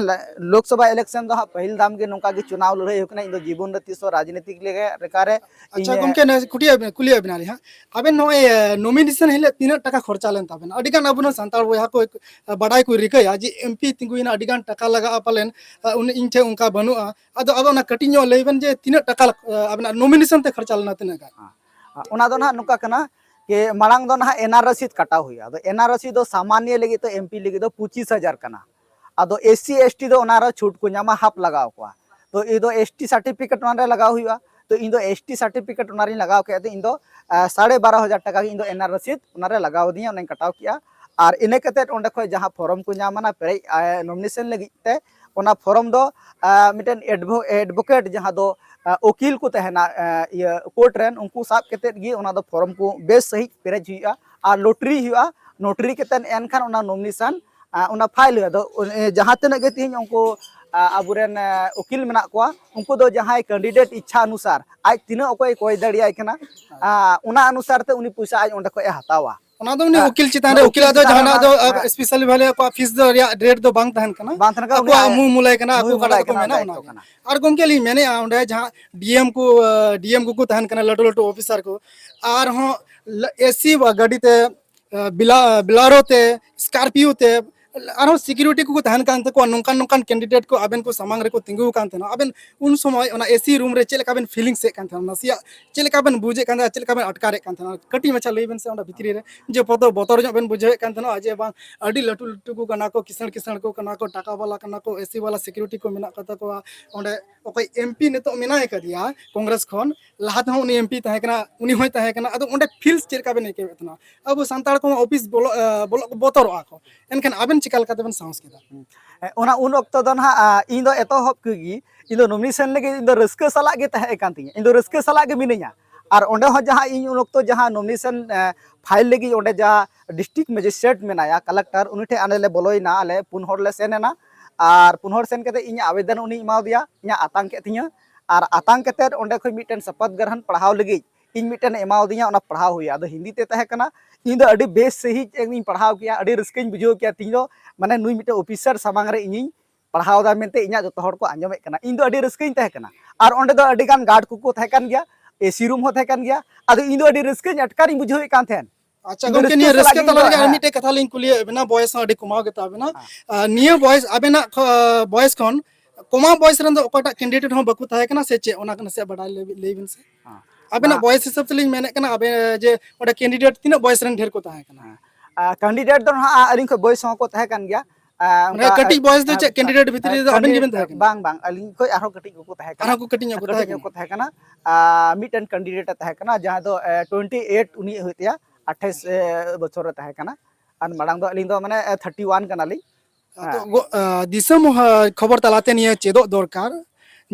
ᱞᱳᱠᱥᱚᱵᱷᱟ ᱤᱞᱮᱠᱥᱚᱱ ᱫᱚ ᱦᱟᱸᱜ ᱯᱟᱹᱦᱤᱞ ᱫᱟᱢ ᱜᱮ ᱱᱚᱝᱠᱟ ᱜᱮ ᱪᱩᱱᱟᱣ ᱞᱟᱹᱲᱦᱟᱹᱭ ᱦᱩᱭ ᱠᱟᱱᱟ᱾ ᱤᱧ ᱫᱚ ᱡᱤᱵᱚᱱ ᱨᱮ ᱛᱤᱥ ᱦᱚᱸ ᱨᱟᱡᱽᱱᱤᱛᱤᱠ ᱞᱮᱠᱟ ᱨᱮᱠᱟ ᱨᱮ ᱟᱪᱪᱷᱟ ᱤᱧ ᱜᱚᱢᱠᱮ, ᱱᱚᱣᱟ ᱠᱩᱞᱤᱭᱮᱫ ᱵᱮᱱᱟ, ᱠᱩᱞᱤᱭᱮᱫ ᱵᱮᱱᱟᱞᱤᱧ ᱦᱟᱸᱜ, ᱟᱵᱮᱱ ᱱᱚᱜᱼᱚᱭ, ᱮ, ᱱᱚᱢᱤᱱᱮᱥᱚᱱ ᱦᱤᱞᱳᱜ ᱛᱤᱱᱟᱹᱜ ᱴᱟᱠᱟ ᱠᱷᱚᱨᱪᱟ ᱞᱮᱱ ᱛᱟᱵᱮᱱᱟ? ᱟᱹᱰᱤ ᱜᱟᱱ ᱟᱵᱚ ᱨᱮᱱ ᱥᱟᱱᱛᱟᱲ ᱵᱚᱭᱦᱟ ᱠᱚ, ᱮ, ᱵᱟᱰᱟᱭ ᱠᱚ ᱨᱤᱠᱟᱹᱭᱟ ᱡᱮ ᱮᱢ ᱯᱤ ᱛᱤᱸᱜᱩᱭᱮᱱᱟ, ᱟᱹᱰᱤ ᱜᱟᱱ ᱴᱟᱠᱟ ᱞᱟᱜᱟᱜᱼᱟ ᱯᱟᱞᱮᱱ, ᱮ, ᱩᱱᱤ ᱤᱧ ᱴᱷᱮᱱ ᱚᱱᱠᱟ ᱵᱟᱹᱱᱩᱜᱼᱟ᱾ ᱟᱫᱚ, ᱟᱫᱚ ᱚᱱᱟ ᱠᱟᱹᱴᱤᱡ ᱧᱚᱜ ᱞᱟᱹᱭ ᱵᱮᱱ ᱡᱮ ᱛᱤᱱᱟᱹᱜ ᱴᱟᱠᱟ ᱞᱟᱜ-, ᱮ, ᱟᱵᱮᱱᱟᱜ ᱱᱚᱢᱤᱱᱮᱥᱚᱱ ᱛᱮ ᱠᱷᱚᱨᱪᱟ ᱞᱮᱱᱟ ᱛᱤᱱᱟᱹᱜ ᱜᱟᱱ? ᱚᱱᱟ ᱫᱚ ᱱᱟᱦᱟᱜ ᱱᱚᱝᱠᱟ ᱠᱟᱱᱟ, ᱠᱮ ᱢᱟᱲᱟᱝ ᱫᱚ ᱱᱟᱦᱟᱜ ᱮᱱ ᱟᱨ ᱨᱟᱥᱤᱫ ᱠᱟᱴᱟᱣ ᱦᱩᱭᱩᱜᱼᱟ᱾ ᱟᱫᱚ ᱮᱱ ᱟᱨ ᱨᱟᱥᱤᱫ ᱫᱚ ᱥᱟᱢᱟᱱᱱᱚ ᱞᱟᱹᱜᱤᱫ ᱫᱚ, ᱮᱢ ᱯᱤ ᱞᱟᱹᱜᱤᱫ ᱫᱚ ᱯᱚᱸᱪᱤᱥ ᱦᱟᱡᱟᱨ ᱠᱟᱱᱟ᱾ ᱟᱫᱚ ᱮᱥ ᱥᱤ ᱮᱥ ᱴᱤ ᱫᱚ ᱚᱱᱟ ᱨᱮ ᱪᱷᱩᱴ ᱠᱚ ᱧᱟᱢᱟ, ᱦᱟᱯ ᱞᱟᱜᱟᱣ ᱠᱚᱣᱟ᱾ ᱛᱚ ᱤᱧ ᱫᱚ ᱮᱥ ᱴᱤ ᱥᱟᱨᱴᱤᱯᱷᱤᱠᱮᱴ ᱚᱱᱟ ᱨᱮ ᱞᱟᱜᱟᱣ ᱦᱩᱭᱩᱜᱼᱟ᱾ ᱛᱚ ᱤᱧ ᱫᱚ ᱮᱥ ᱴᱤ ᱥᱟᱨᱴᱤᱯᱷᱤᱠᱮᱴ ᱚᱱᱟ ᱨᱤᱧ ᱞᱟᱜᱟᱣ ᱠᱮᱫ ᱛᱮ ᱤᱧ ᱫᱚ, ᱟ, ᱥᱟᱲᱮ ᱵᱟᱨᱚ ᱦᱟᱡᱟᱨ ᱴᱟᱠᱟ ᱜᱮ ᱤᱧ ᱫᱚ ᱮᱱ ᱟᱨ ᱨᱟᱥᱤᱫ ᱚᱱᱟ ᱨᱮ ᱞᱟᱜᱟᱣ ᱟᱹᱫᱤᱧᱟ, ᱚᱱᱟᱧ ᱠᱟᱴᱟᱣ ᱠᱮᱜᱼᱟ᱾ ᱟᱨ ᱤᱱᱟᱹ ᱠᱟᱛᱮᱫ ᱚᱸᱰᱮ ᱠᱷᱚᱱ ᱡᱟᱦᱟᱸ ᱯᱷᱚᱨᱚᱢ ᱠᱚ ᱧᱟᱢᱟ ᱱᱟ ᱯᱮᱨᱮᱡ, ᱟ, ᱱᱚᱢᱤᱱᱮᱥᱚᱱ ᱞᱟᱹᱜᱤᱫ ᱛᱮ, ᱚᱱᱟ ᱯᱷᱚᱨᱚᱢ ᱫᱚ, ᱟ, ᱢᱤᱫᱴᱮᱱ ᱮᱰᱵᱷᱚ-, ᱮᱰᱵᱷᱚᱠᱮᱴ ᱡᱟᱦᱟᱸ ᱫᱚ, ᱟ, ᱩᱠᱤᱞ ᱠᱚ ᱛᱟᱦᱮᱱᱟ, ᱟ, ᱤᱭᱟᱹ ᱠᱳᱨᱴ ᱨᱮᱱ, ᱩᱱᱠᱩ ᱥᱟᱵ ᱠᱟᱛᱮᱫ ᱜᱮ ᱚᱱᱟ ᱫᱚ ᱯᱷᱚᱨᱚᱢ ᱠᱚ ᱵᱮᱥ ᱥᱟᱺᱦᱤᱡ ᱯᱮᱨᱮᱡ ᱦᱩᱭᱩᱜᱼᱟ ᱟᱨ ᱞᱚᱴᱨᱤ ᱦᱩᱭᱩᱜᱼᱟ᱾ ᱞᱚᱴᱨᱤ ᱠᱟᱛᱮᱫ ᱮᱱᱠᱷᱟᱱ ᱚᱱᱟ ᱱᱚᱢᱤᱱᱮᱥᱚᱱ, ᱟ, ᱚᱱᱟ ᱯᱷᱟᱭᱤᱞ ᱦᱩᱭᱩᱜᱼᱟ᱾ ᱟᱫᱚ, ᱮ, ᱡᱟᱦᱟᱸ ᱛᱤᱱᱟᱹᱜ ᱜᱮ ᱛᱮᱦᱮᱧ ᱩᱱᱠᱩ, ᱟ, ᱟᱵᱚᱨᱮᱱ, ᱮ, ᱩᱠᱤᱞ ᱢᱮᱱᱟᱜ ᱠᱚᱣᱟ, ᱩᱱᱠᱩ ᱫᱚ ᱡᱟᱦᱟᱸᱭ ᱠᱮᱱᱰᱤᱰᱮᱴ ᱤᱪᱪᱷᱟ ᱚᱱᱩᱥᱟᱨ ᱟᱡ ᱛᱤᱱᱟᱹᱜ ᱚᱠᱚᱭ ᱠᱚᱭ ᱫᱟᱲᱮᱭᱟᱭ ᱠᱟᱱᱟ, ᱟ, ᱚᱱᱟ ᱚᱱᱩᱥᱟᱨ ᱛᱮ ᱩᱱᱤ ᱯᱚᱭᱥᱟ ᱟᱡ ᱚᱸᱰᱮ ᱠᱷᱚᱡ ᱮ ᱦᱟᱛᱟᱣᱟ᱾ ᱚᱱᱟ ᱫᱚ ᱩᱱᱤ ᱦᱮᱸ᱾ ᱩᱠᱤᱞ ᱪᱮᱛᱟᱱ ᱚᱱᱟ ᱨᱮ, ᱩᱠᱤᱞ ᱩᱠᱤᱞᱟᱜ ᱫᱚ ᱪᱮᱛᱟᱱ ᱨᱮ ᱡᱟᱦᱟᱱᱟᱜ ᱚᱱᱟ, ᱫᱚ, ᱟ, ᱦᱮᱸ᱾ ᱥᱯᱮᱥᱟᱞᱤ ᱵᱷᱟᱞᱮ ᱟᱠᱚᱣᱟᱜ ᱯᱷᱤᱥ ᱫᱚ ᱨᱮᱭᱟᱜ ᱨᱮᱴ ᱫᱚ ᱵᱟᱝ ᱛᱟᱦᱮᱱ ᱠᱟᱱᱟ᱾ ᱵᱟᱝ ᱛᱟᱦᱮᱱ ᱠᱟᱱᱟ, ᱟᱠᱚᱣᱟᱜ ᱩᱱᱤᱭᱟᱜ ᱢᱩ ᱢᱩᱞᱟᱹᱭ ᱠᱟᱱᱟ, ᱟᱠᱚ ᱢᱩ ᱚᱠᱟᱴᱟᱜ ᱢᱩᱞᱟᱹᱭ ᱫᱚᱠᱚ ᱠᱟᱱᱟ, ᱢᱮᱱᱟ ᱫᱟᱭᱤᱛᱛᱚ ᱚᱱᱟᱜᱮ᱾ ᱠᱟᱱᱟ᱾ ᱟᱨ ᱜᱚᱢᱠᱮ ᱞᱤᱧ ᱢᱮᱱᱮᱫᱼᱟ ᱚᱸᱰᱮ ᱡᱟᱦᱟᱸ ᱰᱤ ᱮᱢ ᱠᱚ, ᱟ, ᱰᱤ ᱮᱢ ᱠᱚᱠᱚ ᱛᱟᱦᱮᱱ ᱠᱟᱱᱟ, ᱞᱟᱹᱴᱩ ᱞᱟᱹᱴᱩ ᱚᱯᱷᱤᱥᱟᱨ ᱠᱚ, ᱟᱨᱦᱚᱸ ᱞᱟ-, ᱮᱥᱤ ᱵᱟ ᱜᱟᱹᱰᱤ ᱛᱮ, ᱟ, ᱵᱤᱞᱟ-, ᱵᱤᱞᱟᱨᱳ ᱛᱮ, ᱥᱠᱟᱨᱯᱤᱭᱳ ᱛᱮ, ᱟᱨᱦᱚᱸ ᱥᱤᱠᱤᱭᱩᱨᱤᱴᱤ ᱠᱚᱠᱚ ᱛᱟᱦᱮᱱ ᱠᱟᱱ ᱛᱟᱠᱚᱣᱟ, ᱱᱚᱝᱠᱟᱱ ᱱᱚᱝᱠᱟᱱ ᱠᱮᱱᱰᱤᱰᱮᱴ ᱠᱚ ᱟᱵᱮᱱ ᱠᱚ ᱥᱟᱢᱟᱝ ᱨᱮᱠᱚ ᱛᱤᱸᱜᱩ ᱟᱠᱟᱱ ᱛᱟᱦᱮᱱᱟ᱾ ᱟᱵᱮᱱ ᱩᱱ ᱥᱚᱢᱚᱭ ᱚᱱᱟ ᱮᱥᱤ ᱨᱩᱢ ᱨᱮ ᱪᱮᱫ ᱞᱮᱠᱟ ᱵᱮᱱ ᱯᱷᱤᱞᱤᱝᱥ ᱮᱫ ᱠᱟᱱ ᱛᱟᱦᱮᱱᱟ, ᱱᱟᱥᱮᱭᱟᱜ ᱪᱮᱫ ᱞᱮᱠᱟ ᱵᱮᱱ ᱵᱩᱡᱮᱫ ᱠᱟᱱ ᱛᱟᱦᱮᱱᱟ, ᱪᱮᱫ ᱞᱮᱠᱟ ᱵᱮᱱ ᱟᱴᱠᱟᱨᱮᱫ ᱠᱟᱱ ᱛᱟᱦᱮᱱᱟ? ᱠᱟᱹᱴᱤᱡ ᱢᱟᱪᱷᱟ ᱞᱟᱹᱭ ᱵᱮᱱ ᱥᱮ, ᱚᱸᱰᱮ ᱵᱷᱤᱛᱨᱤ ᱨᱮ ᱡᱮ ᱵᱚᱛᱚᱨ, ᱵᱚᱛᱚᱨ ᱧᱚᱜ ᱵᱮᱱ ᱵᱩᱡᱷᱟᱹᱣᱮᱫ ᱠᱟᱱ ᱛᱟᱦᱮᱱᱟ ᱡᱮ ᱵᱟᱝ ᱟᱹᱰᱤ ᱞᱟᱹᱴᱩ ᱞᱟᱹᱴᱩ ᱠᱚ ᱠᱟᱱᱟ ᱠᱚ, ᱠᱤᱥᱟᱹᱬ ᱠᱤᱥᱟᱹᱬ ᱠᱚ ᱠᱟᱱᱟ ᱠᱚ, ᱴᱟᱠᱟ ᱵᱟᱞᱟ ᱠᱟᱱᱟ ᱠᱚ, ᱮᱥᱤ ᱵᱟᱞᱟ ᱥᱤᱠᱤᱭᱩᱨᱤᱴᱤ ᱠᱚ ᱢᱮᱱᱟᱜ ᱠᱚ ᱛᱟᱠᱚᱣᱟ᱾ ᱚᱸᱰᱮ ᱚᱠᱚᱭ ᱮᱢ ᱯᱤ ᱱᱤᱛᱚᱜ ᱢᱮᱱᱟᱭ ᱠᱟᱫᱮᱭᱟ ᱠᱚᱝᱜᱨᱮᱥ ᱠᱷᱚᱱ, ᱞᱟᱦᱟ ᱛᱮᱦᱚᱸ ᱩᱱᱤ ᱮᱢ ᱯᱤ ᱛᱟᱦᱮᱸ ᱠᱟᱱᱟ, ᱩᱱᱤ ᱦᱚᱸᱭ ᱛᱟᱦᱮᱸ ᱠᱟᱱᱟ᱾ ᱟᱫᱚ ᱚᱸᱰᱮ ᱯᱷᱤᱞᱥ ᱪᱮᱫ ᱞᱮᱠᱟ ᱵᱮᱱ ᱟᱹᱭᱠᱟᱹᱣᱮᱫ ᱛᱟᱦᱮᱱᱟ? ᱟᱵᱚ ᱥᱟᱱᱛᱟᱲ ᱠᱚᱢᱟ ᱚᱯᱷᱤᱥ ᱵᱚᱞᱚ-, ᱟ, ᱵᱚᱞᱚᱜ ᱠᱚ ᱵᱚᱛᱚᱨᱚᱜᱼᱟ ᱠᱚ, ᱮᱱᱠᱷᱟᱱ ᱟᱵᱮᱱ ᱪᱮᱠᱟ ᱞᱮᱠᱟ ᱛᱮᱵᱮᱱ ᱥᱟᱦᱚᱥ ᱠᱮᱫᱟ? ᱦᱮᱸ, ᱚᱱᱟ ᱩᱱ ᱚᱠᱛᱚ ᱫᱚ ᱱᱟᱦᱟᱜ, ᱟ, ᱤᱧ ᱫᱚ ᱮᱛᱚᱦᱚᱵ ᱠᱮᱫ ᱜᱮ, ᱤᱧ ᱫᱚ ᱱᱚᱢᱤᱱᱮᱥᱚᱱ ᱞᱟᱹᱜᱤᱫ ᱤᱧ ᱫᱚ ᱨᱟᱹᱥᱠᱟᱹ ᱥᱟᱞᱟᱜ ᱜᱮ ᱛᱟᱦᱮᱸ ᱠᱟᱱ ᱛᱤᱧᱟᱹ, ᱤᱧ ᱫᱚ ᱨᱟᱹᱥᱠᱟᱹ ᱥᱟᱞᱟᱜ ᱜᱮ ᱢᱤᱱᱟᱹᱧᱟ᱾ ᱟᱨ ᱚᱸᱰᱮ ᱦᱚᱸ ᱡᱟᱦᱟᱸ ᱤᱧ ᱩᱱ ᱚᱠᱛᱚ ᱡᱟᱦᱟᱸ ᱱᱚᱢᱤᱱᱮᱥᱚᱱ, ᱮ, ᱯᱷᱟᱭᱤᱞ ᱞᱟᱹᱜᱤᱫ ᱚᱸᱰᱮ ᱡᱟᱦᱟᱸ ᱰᱤᱥᱴᱨᱤᱠᱴ ᱢᱮᱡᱤᱥᱴᱨᱮᱴ ᱢᱮᱱᱟᱭᱟ, ᱠᱟᱞᱮᱠᱴᱚᱨ, ᱩᱱᱤ ᱴᱷᱮᱱ ᱟᱞᱮ ᱞᱮ ᱵᱚᱞᱚᱭᱮᱱᱟ, ᱟᱞᱮ ᱯᱩᱱ ᱦᱚᱲ ᱞᱮ ᱥᱮᱱ ᱮᱱᱟ᱾ ᱟᱨ ᱯᱩᱱ ᱦᱚᱲ ᱥᱮᱱ ᱠᱟᱛᱮ ᱤᱧᱟᱹᱜ ᱟᱵᱮᱫᱚᱱ ᱩᱱᱤᱧ ᱮᱢᱟᱣᱟᱫᱮᱭᱟ, ᱤᱧᱟᱹᱜ ᱟᱛᱟᱝ ᱠᱮᱫ ᱛᱤᱧᱟᱹ᱾ ᱟᱨ ᱟᱛᱟᱝ ᱠᱟᱛᱮ ᱚᱸᱰᱮ ᱠᱷᱚᱱ ᱢᱤᱫᱴᱮᱱ ᱥᱚᱯᱚᱛ ᱜᱨᱚᱦᱚᱱ ᱯᱟᱲᱦᱟᱣ ᱞᱟᱹᱜᱤᱫ ᱤᱧ ᱢᱤᱫᱴᱮᱱ ᱮᱢᱟᱣᱟᱫᱤᱧᱟ, ᱚᱱᱟ ᱯᱟᱲᱦᱟᱣ ᱦᱩᱭᱩᱜᱼᱟ᱾ ᱟᱫᱚ ᱦᱤᱱᱫᱤ ᱛᱮ ᱛᱟᱦᱮᱸ ᱠᱟᱱᱟ, ᱤᱧ ᱫᱚ ᱟᱹᱰᱤ ᱵᱮᱥ ᱥᱟᱺᱦᱤᱡ ᱤᱧ ᱯᱟᱲᱦᱟᱣ ᱠᱮᱜᱼᱟ, ᱟᱹᱰᱤ ᱨᱟᱹᱥᱠᱟᱹᱧ ᱵᱩᱡᱷᱟᱹᱣ ᱠᱮᱜᱼᱟ᱾ ᱛᱤᱦᱤᱧ ᱫᱚ ᱢᱟᱱᱮ ᱱᱩᱭ ᱢᱤᱫᱴᱮᱱ ᱚᱯᱷᱤᱥᱟᱨ ᱥᱟᱢᱟᱝ ᱨᱮ ᱤᱧᱤᱧ ᱯᱟᱲᱦᱟᱣ ᱮᱫᱟ ᱢᱮᱱᱛᱮ ᱤᱧᱟᱹᱜ ᱡᱚᱛᱚ ᱦᱚᱲ ᱠᱚ ᱟᱸᱡᱚᱢᱮᱫ ᱠᱟᱱᱟ᱾ ᱤᱧ ᱫᱚ ᱟᱹᱰᱤ ᱨᱟᱹᱥᱠᱟᱹᱧ ᱛᱟᱦᱮᱸ ᱠᱟᱱᱟ᱾ ᱟᱨ ᱚᱸᱰᱮ ᱫᱚ ᱟᱹᱰᱤ ᱜᱟᱱ ᱜᱟᱨᱰ ᱠᱚᱠᱚ ᱛᱟᱦᱮᱸ ᱠᱟᱱ ᱜᱮᱭᱟ, ᱮᱥᱤ ᱨᱩᱢ ᱦᱚᱸ ᱛᱟᱦᱮᱸ ᱠᱟᱱ ᱜᱮᱭᱟ᱾ ᱟᱫᱚ ᱤᱧ ᱫᱚ ᱟᱹᱰᱤ ᱨᱟᱹᱥᱠᱟᱹᱧ ᱟᱴᱠᱟᱨᱤᱧ ᱵᱩᱡᱷᱟᱹᱣᱮᱫ ᱠᱟᱱ ᱛᱟᱦᱮᱸᱫ᱾ ᱟᱪᱪᱷᱟ ᱤᱧ ᱫᱚ ᱜᱚᱢᱠᱮ, ᱨᱟᱹᱥᱠᱟᱹ ᱱᱤᱭᱟᱹ ᱥᱟᱞᱟᱜ ᱨᱟᱹᱥᱠᱟᱹ ᱜᱮ ᱤᱧ ᱛᱟᱞᱟ ᱫᱚ, ᱨᱮᱜᱮ ᱟᱨ ᱦᱮᱸ᱾ ᱢᱤᱫᱴᱮᱡ ᱠᱟᱛᱷᱟ ᱞᱤᱧ ᱠᱩᱞᱤᱭᱮᱫ ᱵᱮᱱᱟ, ᱵᱚᱭᱮᱥ ᱦᱚᱸ ᱟᱹᱰᱤ ᱠᱚᱢᱟᱣ ᱜᱮᱛᱟ ᱵᱮᱱᱟ᱾ ᱦᱮᱸ᱾ ᱟᱨ ᱱᱤᱭᱟᱹ ᱵᱚᱭᱮᱥ, ᱟᱵᱮᱱᱟᱜ ᱠᱷᱚ-, ᱵᱚᱭᱮᱥ ᱠᱷᱚᱱ ᱠᱚᱢᱟᱣ ᱵᱚᱭᱮᱥ ᱨᱮᱱ ᱫᱚ ᱚᱠᱚᱭᱴᱟᱜ ᱠᱮᱱᱰᱤᱰᱮᱴ ᱦᱚᱸ ᱵᱟᱠᱚ ᱛᱟᱦᱮᱸ ᱠᱟᱱᱟ ᱥᱮ ᱪᱮᱫ? ᱚᱱᱟ ᱱᱟᱥᱮᱭᱟᱜ ᱵᱟᱰᱟᱭ ᱞᱟᱹᱭ, ᱞᱟᱹᱭ ᱵᱮᱱ ᱥᱮ᱾ ᱦᱮᱸ᱾ ᱟᱵᱮᱱᱟᱜ ᱵᱚᱭᱮᱥ ᱦᱤᱥᱟᱹᱵ ᱛᱮᱞᱤᱧ ᱢᱮᱱᱮᱫ ᱠᱟᱱᱟ, ᱟᱵᱮᱱ ᱡᱮ ᱚᱸᱰᱮ ᱠᱮᱱᱰᱤᱰᱮᱴ ᱛᱤᱱᱟᱹᱜ ᱵᱚᱭᱮᱥ ᱨᱮᱱ ᱰᱷᱮᱨ ᱠᱚ ᱛᱟᱦᱮᱸ ᱠᱟᱱᱟ? ᱠᱮᱱᱰᱤᱰᱮᱴ ᱫᱚ ᱱᱟᱦᱟᱜ ᱟᱹᱞᱤᱧ ᱠᱷᱚᱱ ᱵᱚᱭᱮᱥ ᱦᱚᱸᱠᱚ ᱛᱟᱦᱮᱸ ᱠᱟᱱ ᱜᱮᱭᱟ᱾ ᱢᱟᱱᱮ ᱠᱟᱹᱴᱤᱡ ᱵᱚᱭᱮᱥ ᱫᱚ ᱪᱮᱫ ᱠᱮᱱᱰᱤᱰᱮᱴ ᱵᱷᱤᱛᱨᱤ ᱨᱮᱫᱚ ᱟᱵᱮᱱ ᱜᱮᱵᱮᱱ ᱛᱟᱦᱮᱸ ᱠᱟᱱᱟ? ᱵᱟᱝ, ᱵᱟᱝ, ᱟᱹᱞᱤᱧ ᱠᱷᱚᱱ ᱟᱨᱦᱚᱸ ᱠᱟᱹᱴᱤᱡ ᱠᱚᱠᱚ ᱛᱟᱦᱮᱸ ᱠᱟᱱᱟ᱾ ᱟᱨᱦᱚᱸ ᱠᱚ ᱠᱟᱹᱴᱤᱡ ᱧᱚᱜ ᱠᱚ ᱛᱟᱦᱮᱸ ᱠᱟᱱᱟ᱾ ᱠᱚ ᱛᱟᱦᱮᱸ ᱠᱟᱱᱟ᱾ ᱟᱨ ᱢᱤᱫᱴᱮᱱ ᱠᱮᱱᱰᱤᱰᱮᱴ ᱮ ᱛᱟᱦᱮᱸ ᱠᱟᱱᱟ, ᱡᱟᱦᱟᱸ ᱫᱚ ᱮ, ᱴᱩᱭᱮᱱᱴᱤ ᱮᱭᱤᱴ ᱩᱱᱤ ᱦᱩᱭᱩᱜ ᱛᱟᱭᱟ, ᱟᱴᱷᱟᱥ ᱮ, ᱵᱚᱪᱷᱚᱨ ᱨᱮ ᱛᱟᱦᱮᱸ ᱠᱟᱱᱟ᱾ ᱟᱨ ᱢᱟᱲᱟᱝ ᱫᱚ ᱟᱹᱞᱤᱧ ᱫᱚ ᱢᱟᱱᱮ ᱛᱷᱟᱨᱴᱤ ᱣᱟᱱ ᱠᱟᱱᱟᱞᱤᱧ᱾ ᱟᱫᱚ ᱦᱮᱸ᱾ ᱜᱚ-, ᱟ, ᱫᱤᱥᱚᱢ, ᱟ, ᱠᱷᱚᱵᱚᱨ ᱛᱟᱞᱟᱛᱮ ᱱᱤᱭᱟᱹ ᱪᱮᱫᱚᱜ ᱫᱚᱨᱠᱟᱨ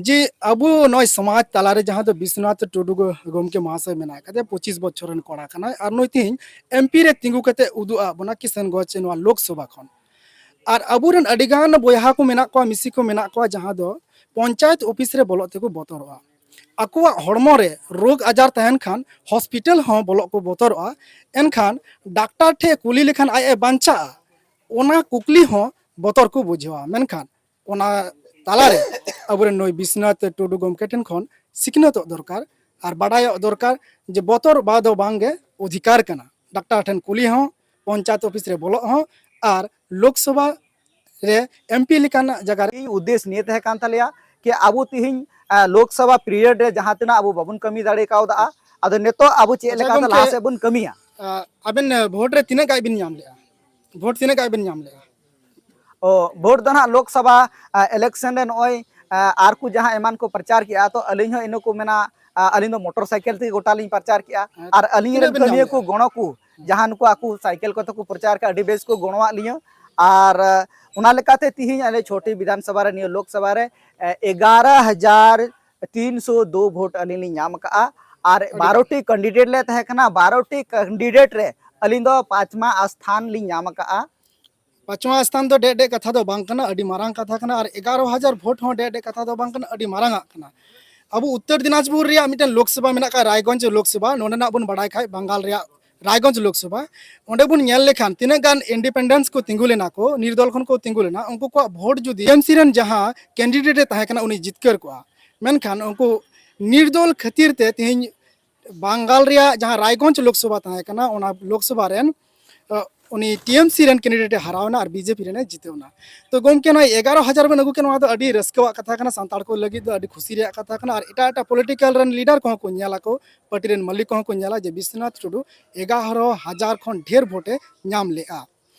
ᱡᱮ ᱟᱵᱚ ᱱᱚᱜᱼᱚᱭ ᱥᱚᱢᱟᱡᱽ ᱛᱟᱞᱟᱨᱮ ᱡᱟᱦᱟᱸ ᱫᱚ ᱵᱤᱥᱣᱚᱱᱟᱛᱷ ᱴᱩᱰᱩ ᱜᱚ-, ᱜᱚᱢᱠᱮ ᱢᱚᱦᱟᱥᱚᱭ ᱢᱮᱱᱟᱭ ᱠᱟᱫᱮᱭᱟ, ᱯᱚᱸᱪᱤᱥ ᱵᱚᱪᱷᱚᱨ ᱨᱮᱱ ᱠᱚᱲᱟ ᱠᱟᱱᱟᱭ, ᱟᱨ ᱱᱩᱭ ᱛᱮᱦᱮᱧ ᱮᱢᱯᱤ ᱨᱮ ᱛᱤᱸᱜᱩ ᱠᱟᱛᱮ ᱩᱫᱩᱜ ᱟᱫ ᱵᱚᱱᱟ ᱠᱤᱥᱟᱱᱜᱚᱸᱡᱽ ᱱᱚᱣᱟ ᱞᱳᱠᱥᱚᱵᱷᱟ ᱠᱷᱚᱱ᱾ ᱟᱨ ᱟᱵᱚᱨᱮᱱ ᱟᱹᱰᱤᱜᱟᱱ ᱵᱚᱭᱦᱟ ᱠᱚ ᱢᱮᱱᱟᱜ ᱠᱚᱣᱟ, ᱢᱤᱥᱤ ᱠᱚ ᱢᱮᱱᱟᱜ ᱠᱚᱣᱟ, ᱡᱟᱦᱟᱸ ᱫᱚ ᱯᱚᱧᱪᱟᱭᱮᱛ ᱚᱯᱷᱤᱥ ᱨᱮ ᱵᱚᱞᱚᱜ ᱛᱮᱠᱚ ᱵᱚᱛᱚᱨᱚᱜᱼᱟ᱾ ᱟᱠᱚᱣᱟᱜ ᱦᱚᱲᱢᱚ ᱨᱮ ᱨᱳᱜᱽ ᱟᱡᱟᱨ ᱛᱟᱦᱮᱱ ᱠᱷᱟᱱ ᱦᱚᱥᱯᱤᱴᱟᱞ ᱦᱚᱸ ᱵᱚᱞᱚᱜ ᱠᱚ ᱵᱚᱛᱚᱨᱚᱜᱼᱟ᱾ ᱮᱱᱠᱷᱟᱱ ᱰᱟᱠᱛᱟᱨ ᱴᱷᱮᱱ ᱠᱩᱞᱤ ᱞᱮᱠᱷᱟᱱ ᱟᱡ ᱮ ᱵᱟᱧᱪᱟᱜᱼᱟ, ᱚᱱᱟ ᱠᱩᱠᱞᱤ ᱦᱚᱸ ᱵᱚᱛᱚᱨ ᱠᱚ ᱵᱩᱡᱷᱟᱹᱣᱟ᱾ ᱢᱮᱱᱠᱷᱟᱱ ᱚᱱᱟ ᱛᱟᱞᱟᱨᱮ ᱟᱵᱚᱨᱮᱱ ᱱᱩᱭ ᱵᱤᱥᱱᱟᱛᱷ ᱴᱩᱰᱩ ᱜᱚᱢᱠᱮ ᱴᱷᱮᱱ ᱠᱷᱚᱱ ᱥᱤᱠᱷᱱᱟᱹᱛᱚᱜ ᱫᱚᱨᱠᱟᱨ ᱟᱨ ᱵᱟᱰᱟᱭᱚᱜ ᱫᱚᱨᱠᱟᱨ ᱡᱮ ᱵᱚᱛᱚᱨ ᱵᱟ ᱫᱚ ᱵᱟᱝᱜᱮ ᱚᱫᱷᱤᱠᱟᱨ ᱠᱟᱱᱟ᱾ ᱰᱟᱠᱛᱟᱨ ᱴᱷᱮᱱ ᱠᱩᱞᱤ ᱦᱚᱸ, ᱯᱚᱧᱪᱟᱭᱮᱛ ᱚᱯᱷᱤᱥ ᱨᱮ ᱵᱚᱞᱚᱜ ᱦᱚᱸ ᱟᱨ ᱞᱳᱠᱥᱚᱵᱷᱟ ᱨᱮ ᱮᱢᱯᱤ ᱞᱮᱠᱟᱱᱟᱜ ᱡᱟᱭᱜᱟ ᱨᱮ᱾ ᱤᱧ ᱩᱫᱽᱫᱮᱥ ᱱᱤᱭᱟᱹ ᱛᱟᱦᱮᱸ ᱠᱟᱱ ᱛᱟᱞᱮᱭᱟ ᱠᱤ ᱟᱵᱚ ᱛᱤᱦᱤᱧ, ᱟ, ᱞᱳᱠᱥᱚᱵᱷᱟ ᱯᱤᱨᱤᱭᱚᱰ ᱨᱮ ᱡᱟᱦᱟᱸ ᱛᱤᱱᱟᱹᱜ ᱟᱵᱚ ᱵᱟᱵᱚᱱ ᱠᱟᱹᱢᱤ ᱫᱟᱲᱮ ᱠᱟᱣᱫᱟ, ᱟᱫᱚ ᱱᱤᱛᱚᱜ ᱟᱵᱚ ᱪᱮᱫ ᱟᱪᱪᱷᱟ ᱞᱮᱠᱟᱛᱮ ᱜᱚᱢᱠᱮ, ᱞᱟᱦᱟ ᱥᱮᱫ ᱵᱚᱱ ᱠᱟᱹᱢᱤᱭᱟ? ᱟ, ᱟᱵᱮᱱ, ᱟ, ᱵᱷᱳᱴ ᱨᱮ ᱛᱤᱱᱟᱹᱜ ᱜᱟᱱ ᱵᱮᱱ ᱧᱟᱢ ᱞᱮᱜᱼᱟ? ᱵᱷᱳᱴ ᱛᱤᱱᱟᱹᱜ ᱜᱟᱱ ᱵᱮᱱ ᱧᱟᱢ ᱞᱮᱜᱼᱟ? ᱚ, ᱵᱷᱳᱴ ᱫᱚ ᱱᱟᱦᱟᱜ ᱞᱳᱠᱥᱚᱵᱷᱟ, ᱟ, ᱤᱞᱮᱠᱥᱚᱱ ᱨᱮ ᱱᱚᱜᱼᱚᱭ, ᱟ, ᱟᱨ ᱠᱚ ᱡᱟᱦᱟᱸ ᱮᱢᱟᱱ ᱠᱚ ᱯᱨᱚᱪᱟᱨ ᱠᱮᱜᱼᱟ, ᱛᱚ ᱟᱹᱞᱤᱧ ᱦᱚᱸ ᱤᱱᱟᱹ ᱠᱚ ᱢᱮᱱᱟ, ᱟ, ᱟᱹᱞᱤᱧ ᱫᱚ ᱢᱚᱴᱚᱨ ᱥᱟᱭᱠᱮᱞ ᱛᱮᱜᱮ ᱜᱚᱴᱟ ᱞᱤᱧ ᱯᱨᱚᱪᱟᱨ ᱠᱮᱜᱼᱟ᱾ ᱦᱮᱸ, ᱟᱨ ᱟᱹᱞᱤᱧ ᱛᱤᱱᱟᱹᱜ ᱨᱮᱱ ᱵᱮᱱ ᱧᱟᱢ ᱠᱟᱹᱢᱤᱭᱟᱹ ᱠᱚ ᱞᱮᱜᱼᱟ? ᱜᱚᱲᱚ ᱠᱚ, ᱦᱮᱸ᱾ ᱡᱟᱦᱟᱸ ᱱᱩᱠᱩ ᱟᱠᱚ ᱥᱟᱭᱠᱮᱞ ᱠᱚᱛᱮ ᱠᱚ ᱯᱨᱚᱪᱟᱨ ᱠᱮᱜᱼᱟ, ᱟᱹᱰᱤ ᱵᱮᱥ ᱠᱚ ᱜᱚᱲᱚᱣᱟᱜ ᱞᱤᱧᱟᱹ᱾ ᱟᱨ, ᱟ, ᱚᱱᱟ ᱞᱮᱠᱟᱛᱮ ᱛᱤᱦᱤᱧ ᱟᱞᱮ ᱪᱷᱚᱴᱤ ᱵᱤᱫᱷᱟᱱ ᱥᱚᱵᱷᱟ ᱨᱮ, ᱱᱤᱭᱟᱹ ᱞᱳᱠᱥᱚᱵᱷᱟ ᱨᱮ, ᱮ, ᱮᱜᱟᱨᱚ ᱦᱟᱡᱟᱨ ᱛᱤᱱᱥᱚ ᱫᱩ ᱵᱷᱳᱴ ᱟᱹᱞᱤᱧ ᱞᱤᱧ ᱧᱟᱢ ᱠᱟᱜᱼᱟ᱾ ᱟᱨ ᱟᱹᱰᱤ ᱵᱟᱨᱚ ᱴᱤ ᱠᱮᱱᱰᱤᱰᱮᱴ ᱞᱮ ᱛᱟᱦᱮᱸ ᱠᱟᱱᱟ, ᱵᱟᱨᱚ ᱴᱤ ᱠᱮᱱᱰᱤᱰᱮᱴ ᱨᱮ ᱟᱹᱞᱤᱧ ᱫᱚ ᱯᱟᱸᱪᱣᱟ ᱥᱛᱷᱟᱱ ᱞᱤᱧ ᱧᱟᱢ ᱠᱟᱜᱼᱟ᱾ ᱯᱟᱸᱪᱣᱟ ᱥᱛᱷᱟᱱ ᱫᱚ ᱰᱮᱡ ᱰᱮᱡ ᱠᱟᱛᱷᱟ ᱫᱚ ᱵᱟᱝ ᱠᱟᱱᱟ, ᱟᱹᱰᱤ ᱢᱟᱨᱟᱝ ᱠᱟᱛᱷᱟ ᱠᱟᱱᱟ᱾ ᱟᱨ ᱮᱜᱟᱨᱚ ᱦᱟᱡᱟᱨ ᱵᱷᱳᱴ ᱦᱚᱸ ᱰᱮᱡ ᱰᱮᱡ ᱠᱟᱛᱷᱟ ᱫᱚ ᱵᱟᱝ ᱠᱟᱱᱟ, ᱟᱹᱰᱤ ᱢᱟᱨᱟᱝ ᱟᱜ ᱠᱟᱱᱟ᱾ ᱟᱵᱚ ᱩᱛᱛᱚᱨ ᱫᱤᱱᱟᱡᱽᱯᱩᱨ ᱨᱮᱭᱟᱜ ᱢᱤᱫᱴᱮᱱ ᱞᱳᱠᱥᱚᱵᱷᱟ ᱢᱮᱱᱟᱜ ᱠᱷᱟᱱ, ᱨᱟᱭᱜᱚᱸᱡᱽ ᱞᱳᱠᱥᱚᱵᱷᱟ, ᱱᱚᱸᱰᱮᱱᱟᱜ ᱵᱚᱱ ᱵᱟᱲᱟᱭ ᱠᱷᱟᱱ, ᱵᱟᱝᱜᱟᱞ ᱨᱮᱭᱟᱜ ᱨᱟᱭᱜᱚᱸᱡᱽ ᱞᱳᱠᱥᱚᱵᱷᱟ, ᱚᱸᱰᱮ ᱵᱚᱱ ᱧᱮᱞ ᱞᱮᱠᱷᱟᱱ ᱛᱤᱱᱟᱹᱜ ᱜᱟᱱ ᱤᱱᱰᱤᱯᱮᱱᱰᱮᱱᱥ ᱠᱚ ᱛᱤᱸᱜᱩ ᱞᱮᱱᱟ, ᱠᱚ ᱱᱤᱨᱫᱚᱞ ᱠᱷᱚᱱ ᱠᱚ ᱛᱤᱸᱜᱩ ᱞᱮᱱᱟ, ᱩᱱᱠᱩ ᱠᱚᱣᱟᱜ ᱵᱷᱳᱴ ᱡᱩᱫᱤ ᱴᱤ ᱮᱢ ᱥᱤ ᱨᱮᱱ ᱡᱟᱦᱟᱸ ᱠᱮᱱᱰᱤᱰᱮᱴ ᱮ ᱛᱟᱦᱮᱸ ᱠᱟᱱᱟ, ᱩᱱᱤ ᱡᱤᱛᱠᱟᱹᱨ ᱠᱚᱜᱼᱟ᱾ ᱢᱮᱱᱠᱷᱟᱱ ᱩᱱᱠᱩ ᱱᱤᱨᱫᱚᱞ ᱠᱷᱟᱹᱛᱤᱨ ᱛᱮ ᱛᱮᱦᱮᱧ ᱵᱟᱝᱜᱟᱞ ᱨᱮᱭᱟᱜ ᱡᱟᱦᱟᱸ ᱨᱟᱭᱜᱚᱸᱡᱽ ᱞᱳᱠᱥᱚᱵᱷᱟ ᱛᱟᱦᱮᱸ ᱠᱟᱱᱟ, ᱚᱱᱟ ᱞᱳᱠᱥᱚᱵᱷᱟ ᱨᱮᱱ, ᱟᱜ, ᱩᱱᱤ ᱴᱤ ᱮᱢ ᱥᱤ ᱨᱮᱱ ᱠᱮᱱᱰᱤᱰᱮᱴ ᱮ ᱦᱟᱨᱟᱣ ᱮᱱᱟ ᱟᱨ ᱵᱤ ᱡᱮ ᱯᱤ ᱨᱮᱱ ᱮ ᱡᱤᱛᱟᱹᱣ ᱮᱱᱟ᱾ ᱛᱚ ᱜᱚᱢᱠᱮ, ᱱᱚᱣᱟ ᱮᱜᱟᱨᱚ ᱦᱟᱡᱟᱨ ᱵᱮᱱ ᱟᱹᱜᱩ ᱠᱮᱫ, ᱱᱚᱣᱟ ᱫᱚ ᱟᱹᱰᱤ ᱨᱟᱹᱥᱠᱟᱹᱣᱟᱜ ᱠᱟᱛᱷᱟ ᱠᱟᱱᱟ, ᱥᱟᱱᱛᱟᱲ ᱠᱚ ᱞᱟᱹᱜᱤᱫ ᱫᱚ ᱟᱹᱰᱤ ᱠᱷᱩᱥᱤ ᱨᱮᱭᱟᱜ ᱠᱟᱛᱷᱟ ᱠᱟᱱᱟ᱾ ᱟᱨ ᱮᱴᱟᱜ ᱮᱴᱟᱜ ᱯᱚᱞᱤᱴᱤᱠᱟᱞ ᱨᱮᱱ ᱞᱤᱰᱟᱨ ᱠᱚᱦᱚᱸ ᱠᱚ ᱧᱮᱞ ᱟᱠᱚ, ᱯᱟᱨᱴᱤ ᱨᱮᱱ ᱢᱟᱹᱞᱤᱠ ᱠᱚᱦᱚᱸ ᱠᱚ ᱧᱮᱞᱟ ᱡᱮ ᱵᱤᱥᱱᱟᱛᱷ ᱴᱩᱰᱩ ᱮᱜᱟᱨᱚ ᱦᱟᱡᱟᱨ ᱠᱷᱚᱱ ᱰᱷᱮᱨ ᱵᱷᱳᱴ ᱮ ᱧᱟᱢ ᱞᱮᱜᱼᱟ᱾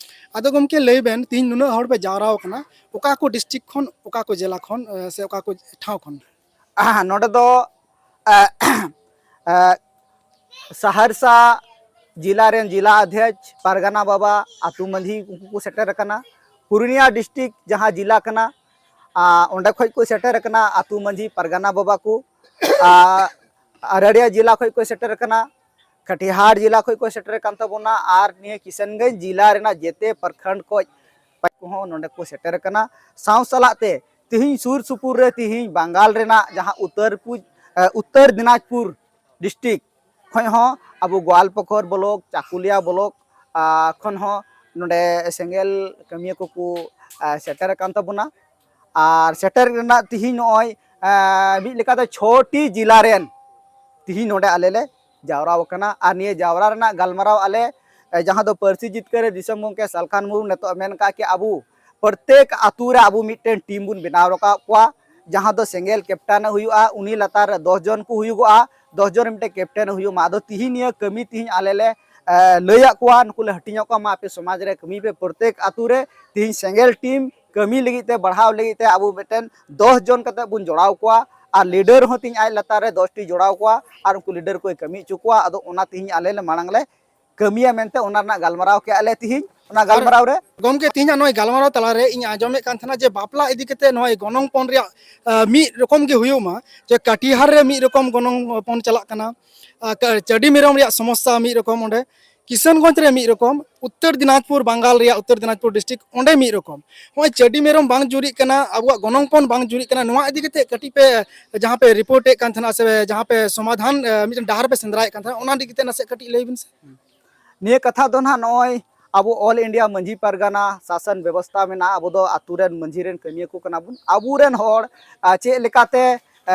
ᱟᱫᱚ ᱜᱚᱢᱠᱮ, ᱞᱟᱹᱭ ᱵᱮᱱ, ᱛᱤᱦᱤᱧ ᱱᱩᱱᱟᱹᱜ ᱦᱚᱲ ᱯᱮ ᱡᱟᱣᱨᱟ ᱟᱠᱟᱱᱟ, ᱚᱠᱟ ᱠᱚ ᱰᱤᱥᱴᱨᱤᱠᱴ ᱠᱷᱚᱱ, ᱚᱠᱟ ᱠᱚ ᱡᱮᱞᱟ ᱠᱷᱚᱱ, ᱮ, ᱥᱮ ᱚᱠᱟ ᱠᱚ ᱴᱷᱟᱶ ᱠᱷᱚᱱ? ᱱᱚᱰᱮ ᱫᱚ ᱮ, ᱮ, ᱥᱟᱦᱟᱨᱥᱟ ᱡᱮᱞᱟ ᱨᱮᱱ ᱡᱮᱞᱟ ᱚᱫᱷᱭᱚᱠᱥ ᱯᱟᱨᱜᱟᱱᱟ ᱵᱟᱵᱟ, ᱟᱹᱛᱩ ᱢᱟᱹᱡᱷᱤ, ᱩᱱᱠᱩ ᱠᱚ ᱥᱮᱴᱮᱨ ᱟᱠᱟᱱᱟ᱾ ᱯᱩᱨᱩᱞᱤᱭᱟ ᱰᱤᱥᱴᱨᱤᱠᱴ ᱡᱟᱦᱟᱸ ᱡᱮᱞᱟ ᱠᱟᱱᱟ, ᱟ, ᱚᱸᱰᱮ ᱠᱷᱚᱱ ᱠᱚ ᱥᱮᱴᱮᱨ ᱟᱠᱟᱱᱟ ᱟᱹᱛᱩ ᱢᱟᱹᱡᱷᱤ, ᱯᱟᱨᱜᱟᱱᱟ ᱵᱟᱵᱟ ᱠᱚ᱾ ᱟ, ᱟᱨᱟᱲᱤᱭᱟ ᱡᱮᱞᱟ ᱠᱷᱚᱱ ᱠᱚ ᱥᱮᱴᱮᱨ ᱟᱠᱟᱱᱟ, ᱠᱟᱴᱤᱦᱟᱨ ᱡᱮᱞᱟ ᱠᱷᱚᱱ ᱠᱚ ᱥᱮᱴᱮᱨ ᱟᱠᱟᱱ ᱛᱟᱵᱚᱱᱟ, ᱟᱨ ᱱᱤᱭᱟᱹ ᱠᱤᱥᱟᱱᱜᱚᱸᱡᱽ ᱡᱮᱞᱟ ᱨᱮᱱᱟᱜ ᱡᱮᱛᱮ ᱯᱨᱚᱠᱷᱚᱸᱰ ᱠᱷᱚᱱ ᱠᱚᱦᱚᱸ ᱱᱚᱰᱮ ᱠᱚ ᱥᱮᱴᱮᱨ ᱟᱠᱟᱱᱟ᱾ ᱥᱟᱶ ᱥᱟᱞᱟᱜ ᱛᱮ ᱛᱤᱦᱤᱧ ᱥᱩᱨ ᱥᱩᱯᱩᱨ ᱨᱮ ᱛᱤᱦᱤᱧ ᱵᱟᱝᱜᱟᱞ ᱨᱮᱱᱟᱜ ᱡᱟᱦᱟᱸ ᱩᱛᱛᱚᱨ ᱯᱩ-, ᱮ, ᱩᱛᱛᱚᱨ ᱫᱤᱱᱟᱡᱽᱯᱩᱨ ᱰᱤᱥᱴᱨᱤᱠᱴ ᱠᱷᱚᱱ ᱦᱚᱸ ᱟᱵᱚ ᱜᱳᱣᱟᱞᱯᱚᱠᱷᱚᱨ ᱵᱞᱚᱠ, ᱪᱟᱠᱩᱞᱤᱭᱟ ᱵᱞᱚᱠ, ᱟ, ᱠᱷᱚᱱ ᱦᱚᱸ ᱱᱚᱰᱮ ᱥᱮᱸᱜᱮᱞ ᱠᱟᱹᱢᱤᱭᱟᱹ ᱠᱚᱠᱚ, ᱟ, ᱥᱮᱴᱮᱨ ᱟᱠᱟᱱ ᱛᱟᱵᱚᱱᱟ᱾ ᱟᱨ ᱥᱮᱴᱮᱨ ᱨᱮᱱᱟᱜ ᱛᱤᱦᱤᱧ ᱱᱚᱜᱼᱚᱭ, ᱟ, ᱢᱤᱫ ᱞᱮᱠᱟᱛᱮ ᱪᱷᱚᱴᱤ ᱡᱮᱞᱟ ᱨᱮᱱ ᱛᱤᱦᱤᱧ ᱱᱚᱰᱮ ᱟᱞᱮ ᱞᱮ ᱡᱟᱣᱨᱟ ᱟᱠᱟᱱᱟ᱾ ᱟᱨ ᱱᱤᱭᱟᱹ ᱡᱟᱣᱨᱟ ᱨᱮᱱᱟᱜ ᱜᱟᱞᱢᱟᱨᱟᱣ ᱟᱞᱮ, ᱮ, ᱡᱟᱦᱟᱸ ᱫᱚ ᱯᱟᱹᱨᱥᱤ ᱡᱤᱛᱠᱟᱹᱨ ᱨᱮ ᱫᱤᱥᱚᱢ ᱜᱚᱢᱠᱮ ᱥᱟᱞᱠᱷᱟᱱ ᱢᱩᱨᱢᱩ ᱱᱤᱛᱚᱜ ᱢᱮᱱ ᱠᱟᱜ ᱠᱤ ᱟᱵᱚ ᱯᱨᱚᱛᱮᱠ ᱟᱛᱳ ᱨᱮ ᱟᱵᱚ ᱢᱤᱫᱴᱮᱱ ᱴᱤᱢ ᱵᱚᱱ ᱵᱮᱱᱟᱣ ᱨᱟᱠᱟᱵ ᱠᱚᱣᱟ, ᱡᱟᱦᱟᱸ ᱫᱚ ᱥᱮᱸᱜᱮᱞ ᱠᱮᱯᱴᱮᱱ ᱦᱩᱭᱩᱜᱼᱟ, ᱩᱱᱤ ᱞᱟᱛᱟᱨ ᱨᱮ ᱫᱚᱥ ᱡᱚᱱ ᱠᱚ ᱦᱩᱭᱩᱜᱚᱜᱼᱟ, ᱫᱚᱥ ᱡᱚᱱ ᱨᱮ ᱢᱤᱫᱴᱮᱱ ᱠᱮᱯᱴᱮᱱ ᱦᱩᱭᱩᱜ ᱢᱟ᱾ ᱟᱫᱚ ᱛᱤᱦᱤᱧ ᱱᱤᱭᱟᱹ ᱠᱟᱹᱢᱤ ᱛᱤᱦᱤᱧ ᱟᱞᱮ ᱞᱮ, ᱮ, ᱞᱟᱹᱭᱟᱫ ᱠᱚᱣᱟ, ᱱᱩᱠᱩ ᱞᱮ ᱦᱟᱹᱴᱤᱧᱚᱜ ᱠᱚᱣᱟ, ᱢᱟ ᱟᱯᱮ ᱥᱚᱢᱟᱡᱽ ᱨᱮ ᱠᱟᱹᱢᱤ ᱯᱮ, ᱯᱨᱚᱛᱮᱠ ᱟᱛᱳ ᱨᱮ ᱛᱤᱦᱤᱧ ᱥᱮᱸᱜᱮᱞ ᱴᱤᱢ ᱠᱟᱹᱢᱤ ᱞᱟᱹᱜᱤᱫ ᱛᱮ, ᱵᱟᱲᱦᱟᱣ ᱞᱟᱹᱜᱤᱫ ᱛᱮ ᱟᱵᱚ ᱢᱤᱫᱴᱮᱱ ᱫᱚᱥ ᱡᱚᱱ ᱠᱟᱛᱮ ᱵᱚᱱ ᱡᱚᱲᱟᱣ ᱠᱚᱣᱟ, ᱟᱨ ᱞᱤᱰᱟᱨ ᱦᱚᱸ ᱛᱤᱦᱤᱧ ᱟᱡ ᱞᱟᱛᱟᱨ ᱨᱮ ᱫᱚᱥ ᱴᱤ ᱡᱚᱲᱟᱣ ᱠᱚᱣᱟ, ᱟᱨ ᱩᱱᱠᱩ ᱞᱤᱰᱟᱨ ᱠᱚᱭ ᱠᱟᱹᱢᱤ ᱦᱚᱪᱚ ᱠᱚᱣᱟ᱾ ᱟᱫᱚ ᱚᱱᱟ ᱛᱤᱦᱤᱧ ᱟᱞᱮ ᱞᱮ ᱢᱟᱲᱟᱝ ᱞᱮ ᱠᱟᱹᱢᱤᱭᱟ ᱢᱮᱱᱛᱮ ᱚᱱᱟ ᱨᱮᱱᱟᱜ ᱜᱟᱞᱢᱟᱨᱟᱣ ᱠᱮᱜᱼᱟ ᱞᱮ ᱛᱤᱦᱤᱧ᱾ ᱚᱱᱟ ᱟᱨ ᱜᱟᱞᱢᱟᱨᱟᱣ ᱨᱮ ᱜᱚᱢᱠᱮ, ᱛᱤᱦᱤᱧᱟᱜ ᱱᱚᱜᱼᱚᱭ ᱜᱟᱞᱢᱟᱨᱟᱣ ᱛᱟᱞᱟᱨᱮ ᱤᱧ ᱟᱸᱡᱚᱢᱮᱫ ᱠᱟᱱ ᱛᱟᱦᱮᱱᱟ ᱡᱮ ᱵᱟᱯᱞᱟ ᱤᱫᱤ ᱠᱟᱛᱮ ᱱᱚᱜᱼᱚᱭ ᱜᱚᱱᱚᱝ ᱯᱚᱱ ᱨᱮᱭᱟᱜ, ᱟ, ᱢᱤᱫ ᱨᱚᱠᱚᱢ ᱜᱮ ᱦᱩᱭᱩᱜ ᱢᱟ, ᱡᱮ ᱠᱟᱴᱤᱦᱟᱨ ᱨᱮ ᱢᱤᱫ ᱨᱚᱠᱚᱢ ᱜᱚᱱᱚᱝ ᱯᱚᱱ ᱪᱟᱞᱟᱜ ᱠᱟᱱᱟ, ᱟ, ᱠᱟ-, ᱪᱟᱹᱰᱤ ᱢᱮᱨᱚᱢ ᱨᱮᱭᱟᱜ ᱥᱚᱢᱚᱥᱥᱟ ᱢᱤᱫ ᱨᱚᱠᱚᱢ, ᱚᱸᱰᱮ ᱠᱤᱥᱟᱱᱜᱚᱸᱡᱽ ᱨᱮ ᱢᱤᱫ ᱨᱚᱠᱚᱢ, ᱩᱛᱛᱚᱨ ᱫᱤᱱᱟᱡᱽᱯᱩᱨ, ᱵᱟᱝᱜᱟᱞ ᱨᱮᱭᱟᱜ ᱩᱛᱛᱚᱨ ᱫᱤᱱᱟᱡᱽᱯᱩᱨ ᱰᱤᱥᱴᱨᱤᱠᱴ, ᱚᱸᱰᱮ ᱢᱤᱫ ᱨᱚᱠᱚᱢ᱾ ᱱᱚᱜᱼᱚᱭ ᱪᱟᱹᱰᱤ ᱢᱮᱨᱚᱢ ᱵᱟᱝ ᱡᱩᱨᱤᱜ ᱠᱟᱱᱟ, ᱟᱵᱚᱣᱟᱜ ᱜᱚᱱᱚᱝ ᱯᱚᱱ ᱵᱟᱝ ᱡᱩᱨᱤᱜ ᱠᱟᱱᱟ, ᱱᱚᱣᱟ ᱤᱫᱤ ᱠᱟᱛᱮ ᱠᱟᱹᱴᱤᱡ ᱯᱮ ᱡᱟᱦᱟᱸ ᱯᱮ ᱨᱤᱯᱳᱨᱴ ᱮᱫ ᱠᱟᱱ ᱛᱟᱦᱮᱱᱟ ᱥᱮ ᱡᱟᱦᱟᱸ ᱯᱮ ᱥᱚᱢᱟᱫᱷᱟᱱ, ᱮ, ᱢᱤᱫᱴᱮᱱ ᱰᱟᱦᱟᱨ ᱯᱮ ᱥᱮᱸᱫᱽᱨᱟᱭᱮᱫ ᱠᱟᱱ ᱛᱟᱦᱮᱱᱟ, ᱚᱱᱟ ᱤᱫᱤ ᱠᱟᱛᱮ ᱱᱟᱥᱮ ᱠᱟᱹᱴᱤᱡ ᱞᱟᱹᱭ ᱵᱤᱱ ᱥᱮ᱾ ᱱᱤᱭᱟᱹ ᱠᱟᱛᱷᱟ ᱫᱚ ᱱᱟᱦᱟᱜ ᱱᱚᱜᱼᱚᱭ ᱟᱵᱚ ᱚᱞ ᱤᱱᱰᱤᱭᱟ ᱢᱟᱹᱡᱷᱤ ᱯᱟᱨᱜᱟᱱᱟ ᱥᱟᱥᱚᱱ ᱵᱮᱵᱚᱥᱛᱷᱟ ᱢᱮᱱᱟᱜᱼᱟ, ᱟᱵᱚ ᱫᱚ ᱟᱛᱳ ᱨᱮᱱ ᱢᱟᱹᱡᱷᱤ ᱨᱮᱱ ᱠᱟᱹᱢᱤᱭᱟᱹ ᱠᱚ ᱠᱟᱱᱟ ᱵᱚᱱ᱾ ᱟᱵᱚᱨᱮᱱ ᱦᱚᱲ, ᱟ, ᱪᱮᱫ ᱞᱮᱠᱟᱛᱮ, ᱮ,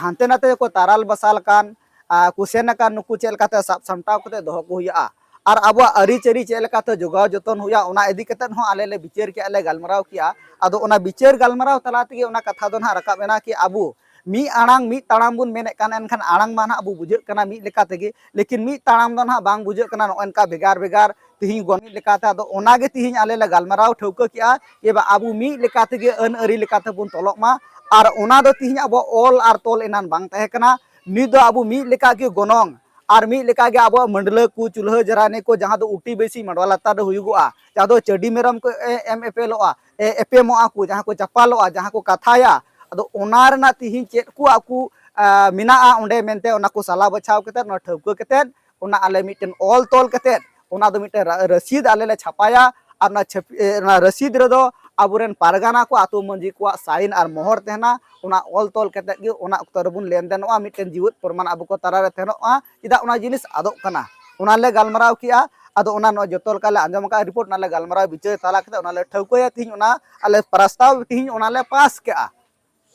ᱦᱟᱱᱛᱮ ᱱᱟᱛᱮ ᱠᱚ ᱛᱟᱨᱟᱞ ᱵᱟᱥᱟᱞ ᱠᱟᱱ, ᱟ, ᱠᱚ ᱥᱮᱱ ᱟᱠᱟᱱ, ᱱᱩᱠᱩ ᱪᱮᱫ ᱞᱮᱠᱟᱛᱮ ᱥᱟᱵ ᱥᱟᱢᱴᱟᱣ ᱠᱟᱛᱮ ᱫᱚᱦᱚ ᱠᱚ ᱦᱩᱭᱩᱜᱼᱟ᱾ ᱟᱨ ᱟᱵᱚᱣᱟᱜ ᱟᱹᱨᱤᱪᱟᱹᱞᱤ ᱪᱮᱫ ᱞᱮᱠᱟᱛᱮ ᱡᱚᱜᱟᱣ ᱡᱚᱛᱚᱱ ᱦᱩᱭᱩᱜᱼᱟ, ᱚᱱᱟ ᱤᱫᱤ ᱠᱟᱛᱮᱫ ᱦᱚᱸ ᱟᱞᱮ ᱞᱮ ᱵᱤᱪᱟᱹᱨ ᱠᱮᱜᱼᱟ, ᱞᱮ ᱜᱟᱞᱢᱟᱨᱟᱣ ᱠᱮᱜᱼᱟ᱾ ᱟᱫᱚ ᱚᱱᱟ ᱵᱤᱪᱟᱹᱨ ᱜᱟᱞᱢᱟᱨᱟᱣ ᱛᱟᱞᱟ ᱛᱮᱜᱮ ᱚᱱᱟ ᱠᱟᱛᱷᱟ ᱫᱚ ᱱᱟᱦᱟᱜ ᱨᱟᱠᱟᱵ ᱮᱱᱟ ᱠᱤ ᱟᱵᱚ ᱢᱤᱫ ᱟᱲᱟᱝ ᱢᱤᱫ ᱛᱟᱲᱟᱢ ᱵᱚᱱ ᱢᱮᱱᱮᱫ ᱠᱟᱱ, ᱮᱱᱠᱷᱟᱱ ᱟᱲᱟᱝ ᱢᱟ ᱱᱟᱦᱟᱜ ᱟᱵᱚ ᱵᱩᱡᱷᱟᱹᱜ ᱠᱟᱱᱟ ᱢᱤᱫ ᱞᱮᱠᱟ ᱛᱮᱜᱮ, ᱞᱮᱠᱤᱱ ᱢᱤᱫ ᱛᱟᱲᱟᱢ ᱫᱚ ᱱᱟᱦᱟᱜ ᱵᱟᱝ ᱵᱩᱡᱷᱟᱹᱜ ᱠᱟᱱᱟ, ᱱᱚᱜᱼᱚ ᱱᱚᱝᱠᱟ ᱵᱷᱮᱜᱟᱨ ᱵᱷᱮᱜᱟᱨ ᱛᱤᱦᱤᱧ ᱜᱚᱱᱤ ᱞᱮᱠᱟᱛᱮ᱾ ᱟᱫᱚ ᱚᱱᱟᱜᱮ ᱛᱤᱦᱤᱧ ᱟᱞᱮ ᱞᱮ ᱜᱟᱞᱢᱟᱨᱟᱣ ᱴᱷᱟᱹᱣᱠᱟᱹ ᱠᱮᱜᱼᱟ ᱡᱮ ᱵᱟ ᱟᱵᱚ ᱢᱤᱫ ᱞᱮᱠᱟ ᱛᱮᱜᱮ ᱟᱹᱱ ᱟᱹᱨᱤ ᱞᱮᱠᱟ ᱛᱮᱵᱚᱱ ᱛᱚᱞᱚᱜ ᱢᱟ᱾ ᱟᱨ ᱚᱱᱟ ᱫᱚ ᱛᱤᱦᱤᱧ ᱟᱵᱚᱣᱟᱜ ᱚᱞ ᱟᱨ ᱛᱚᱞ ᱮᱱᱟᱱ ᱵᱟᱝ ᱛᱟᱦᱮᱸ ᱠᱟᱱᱟ, ᱱᱤᱛ ᱫᱚ ᱟᱵᱚ ᱢᱤᱫ ᱞᱮᱠᱟ ᱜᱮ ᱜᱚᱱᱚᱝ ᱟᱨ ᱢᱤᱫ ᱞᱮᱠᱟ ᱜᱮ ᱟᱵᱚᱣᱟᱜ ᱢᱟᱹᱰᱞᱟᱹ ᱠᱚ, ᱪᱩᱞᱦᱟᱹ ᱡᱟᱨᱟᱱᱤ ᱠᱚ, ᱡᱟᱦᱟᱸ ᱫᱚ ᱩᱴᱤ ᱵᱟᱹᱭᱥᱤ ᱢᱟᱰᱣᱟ ᱞᱟᱛᱟᱨ ᱨᱮ ᱦᱩᱭᱩᱜᱚᱜᱼᱟ, ᱡᱟᱦᱟᱸ ᱫᱚ ᱪᱟᱹᱰᱤ ᱢᱮᱨᱚᱢ ᱠᱚ ᱮ-, ᱮᱢ ᱮᱯᱮᱞᱚᱜᱼᱟ, ᱮ-, ᱮᱯᱮᱢᱚᱜᱼᱟ ᱠᱚ, ᱡᱟᱦᱟᱸ ᱠᱚ ᱪᱟᱯᱟᱞᱚᱜᱼᱟ, ᱡᱟᱦᱟᱸ ᱠᱚ ᱠᱟᱛᱷᱟᱭᱟ, ᱟᱫᱚ ᱚᱱᱟ ᱨᱮᱱᱟᱜ ᱛᱤᱦᱤᱧ ᱪᱮᱫ ᱠᱚ ᱟᱠᱚ, ᱟ, ᱢᱮᱱᱟᱜᱼᱟ ᱚᱸᱰᱮ ᱢᱮᱱᱛᱮ, ᱚᱱᱟ ᱠᱚ ᱥᱟᱞᱟ ᱵᱟᱪᱷᱟᱣ ᱠᱟᱛᱮᱫ, ᱱᱚᱣᱟ ᱴᱷᱟᱹᱣᱠᱟᱹ ᱠᱟᱛᱮᱫ, ᱚᱱᱟ ᱟᱞᱮ ᱢᱤᱫᱴᱮᱱ ᱚᱞ ᱛᱚᱞ ᱠᱟᱛᱮᱫ, ᱚᱱᱟ ᱫᱚ ᱢᱤᱫᱴᱮᱱ ᱨᱟ-, ᱨᱟᱹᱥᱤᱫ ᱟᱞᱮ ᱞᱮ ᱪᱷᱟᱯᱟᱭᱟ᱾ ᱟᱨ ᱚᱱᱟ ᱪᱷᱟᱯ-, ᱮ, ᱚᱱᱟ ᱨᱟᱹᱥᱤᱫ ᱨᱮᱫᱚ ᱟᱵᱚᱨᱮᱱ ᱯᱟᱨᱜᱟᱱᱟ ᱠᱚ, ᱟᱛᱳ ᱢᱟᱹᱡᱷᱤ ᱠᱚᱣᱟᱜ ᱥᱟᱭᱤᱱ ᱟᱨ ᱢᱚᱦᱚᱨ ᱛᱟᱦᱮᱱᱟ᱾ ᱚᱱᱟ ᱚᱞ ᱛᱚᱞ ᱠᱟᱛᱮᱫ ᱜᱮ ᱚᱱᱟ ᱚᱠᱛᱚ ᱨᱮᱵᱚᱱ ᱞᱮᱱᱫᱮᱱᱚᱜᱼᱟ, ᱢᱤᱫᱴᱮᱱ ᱡᱤᱣᱮᱫ ᱯᱨᱚᱢᱟᱱ ᱟᱵᱚ ᱠᱚ ᱛᱟᱞᱟᱨᱮ ᱛᱟᱦᱮᱱᱚᱜᱼᱟ᱾ ᱪᱮᱫᱟᱜ ᱚᱱᱟ ᱡᱤᱱᱤᱥ ᱟᱫᱚᱜ ᱠᱟᱱᱟ, ᱚᱱᱟ ᱞᱮ ᱜᱟᱞᱢᱟᱨᱟᱣ ᱠᱮᱜᱼᱟ᱾ ᱟᱫᱚ ᱚᱱᱟ ᱱᱚᱣᱟ ᱡᱚᱛᱚ ᱞᱮᱠᱟ ᱞᱮ ᱟᱸᱡᱚᱢ ᱟᱠᱟᱫᱼᱟ ᱨᱤᱯᱳᱨᱴ, ᱚᱱᱟ ᱞᱮ ᱜᱟᱞᱢᱟᱨᱟᱣ ᱵᱤᱪᱟᱹᱨ ᱛᱟᱞᱟ ᱠᱟᱛᱮᱫ ᱚᱱᱟ ᱞᱮ ᱴᱷᱟᱹᱣᱠᱟᱹᱭᱟ ᱛᱤᱦᱤᱧ, ᱚᱱᱟ ᱟᱞᱮ ᱯᱨᱚᱥᱛᱟᱵ ᱛᱤᱦᱤᱧ ᱚᱱᱟ ᱞᱮ ᱯᱟᱥ ᱠᱮᱜᱼᱟ᱾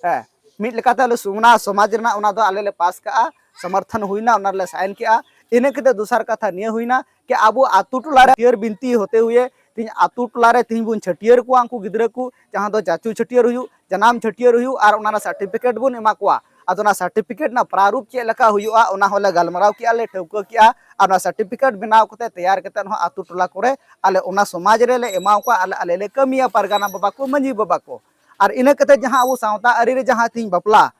ᱦᱮᱸ, ᱢᱤᱫ ᱞᱮᱠᱟᱛᱮ ᱟᱞᱮ ᱥᱚᱢᱟᱡᱽ ᱨᱮᱱᱟᱜ ᱚᱱᱟ ᱫᱚ ᱟᱞᱮ ᱞᱮ ᱯᱟᱥ ᱠᱟᱜᱼᱟ, ᱥᱚᱢᱚᱨᱛᱷᱚᱱ ᱦᱩᱭᱱᱟ, ᱚᱱᱟ ᱨᱮᱞᱮ ᱥᱟᱭᱤᱱ ᱠᱮᱜᱼᱟ᱾ ᱤᱱᱟᱹ ᱠᱟᱛᱮ ᱫᱚᱥᱟᱨ ᱠᱟᱛᱷᱟ ᱱᱤᱭᱟᱹ ᱦᱩᱭᱱᱟ ᱠᱤ ᱟᱵᱚ ᱟᱛᱳ ᱴᱚᱞᱟ ᱨᱮ ᱪᱷᱟᱹᱴᱭᱟᱹᱨ ᱵᱤᱱᱛᱤ ᱦᱚᱛᱮ ᱦᱩᱭᱮ ᱛᱤᱦᱤᱧ ᱟᱛᱳ ᱴᱚᱞᱟ ᱨᱮ ᱛᱤᱦᱤᱧ ᱵᱚᱱ ᱪᱷᱟᱹᱴᱭᱟᱹᱨ ᱠᱚᱣᱟ ᱩᱱᱠᱩ ᱜᱤᱫᱽᱨᱟᱹ ᱠᱚ, ᱡᱟᱦᱟᱸ ᱫᱚ ᱪᱟᱪᱳ ᱪᱷᱟᱹᱴᱭᱟᱹᱨ ᱦᱩᱭᱩᱜ, ᱡᱟᱱᱟᱢ ᱪᱷᱟᱹᱴᱭᱟᱹᱨ ᱦᱩᱭᱩᱜ, ᱟᱨ ᱚᱱᱟ ᱨᱮᱱᱟᱜ ᱥᱟᱨᱴᱤᱯᱷᱤᱠᱮᱴ ᱵᱚᱱ ᱮᱢᱟ ᱠᱚᱣᱟ᱾ ᱟᱫᱚ ᱚᱱᱟ ᱥᱟᱨᱴᱤᱯᱷᱤᱠᱮᱴ ᱨᱮᱱᱟᱜ ᱯᱨᱟᱨᱩᱯ ᱪᱮᱫ ᱞᱮᱠᱟ ᱦᱩᱭᱩᱜᱼᱟ, ᱚᱱᱟ ᱦᱚᱸᱞᱮ ᱜᱟᱞᱢᱟᱨᱟᱣ ᱠᱮᱜᱼᱟ, ᱞᱮ ᱴᱷᱟᱹᱣᱠᱟᱹ ᱠᱮᱜᱼᱟ᱾ ᱟᱨ ᱚᱱᱟ ᱥᱟᱨᱴᱤᱯᱷᱤᱠᱮᱴ ᱵᱮᱱᱟᱣ ᱠᱟᱛᱮ ᱛᱮᱭᱟᱨ ᱠᱟᱛᱮ ᱦᱚᱸ ᱟᱛᱳ ᱴᱚᱞᱟ ᱠᱚᱨᱮ ᱟᱞᱮ ᱚᱱᱟ ᱥᱚᱢᱟᱡᱽ ᱨᱮᱞᱮ ᱮᱢᱟ ᱠᱚᱣᱟ, ᱟᱞᱮ, ᱟᱞᱮ ᱞᱮ ᱠᱟᱹᱢᱤᱭᱟ, ᱯᱟᱨᱜᱟᱱᱟ ᱵᱟᱵᱟ ᱠᱚ, ᱢᱟᱹᱡᱷᱤ ᱵᱟᱵᱟ ᱠᱚ᱾ ᱟᱨ ᱤᱱᱟᱹ ᱠᱟᱛᱮ ᱡᱟᱦᱟᱸ ᱟᱵᱚ ᱥᱟᱶᱛᱟ ᱟᱹᱨᱤ ᱨᱮ ᱡᱟᱦᱟᱸ ᱛᱤᱦᱤᱧ ᱵᱟᱯᱞᱟ,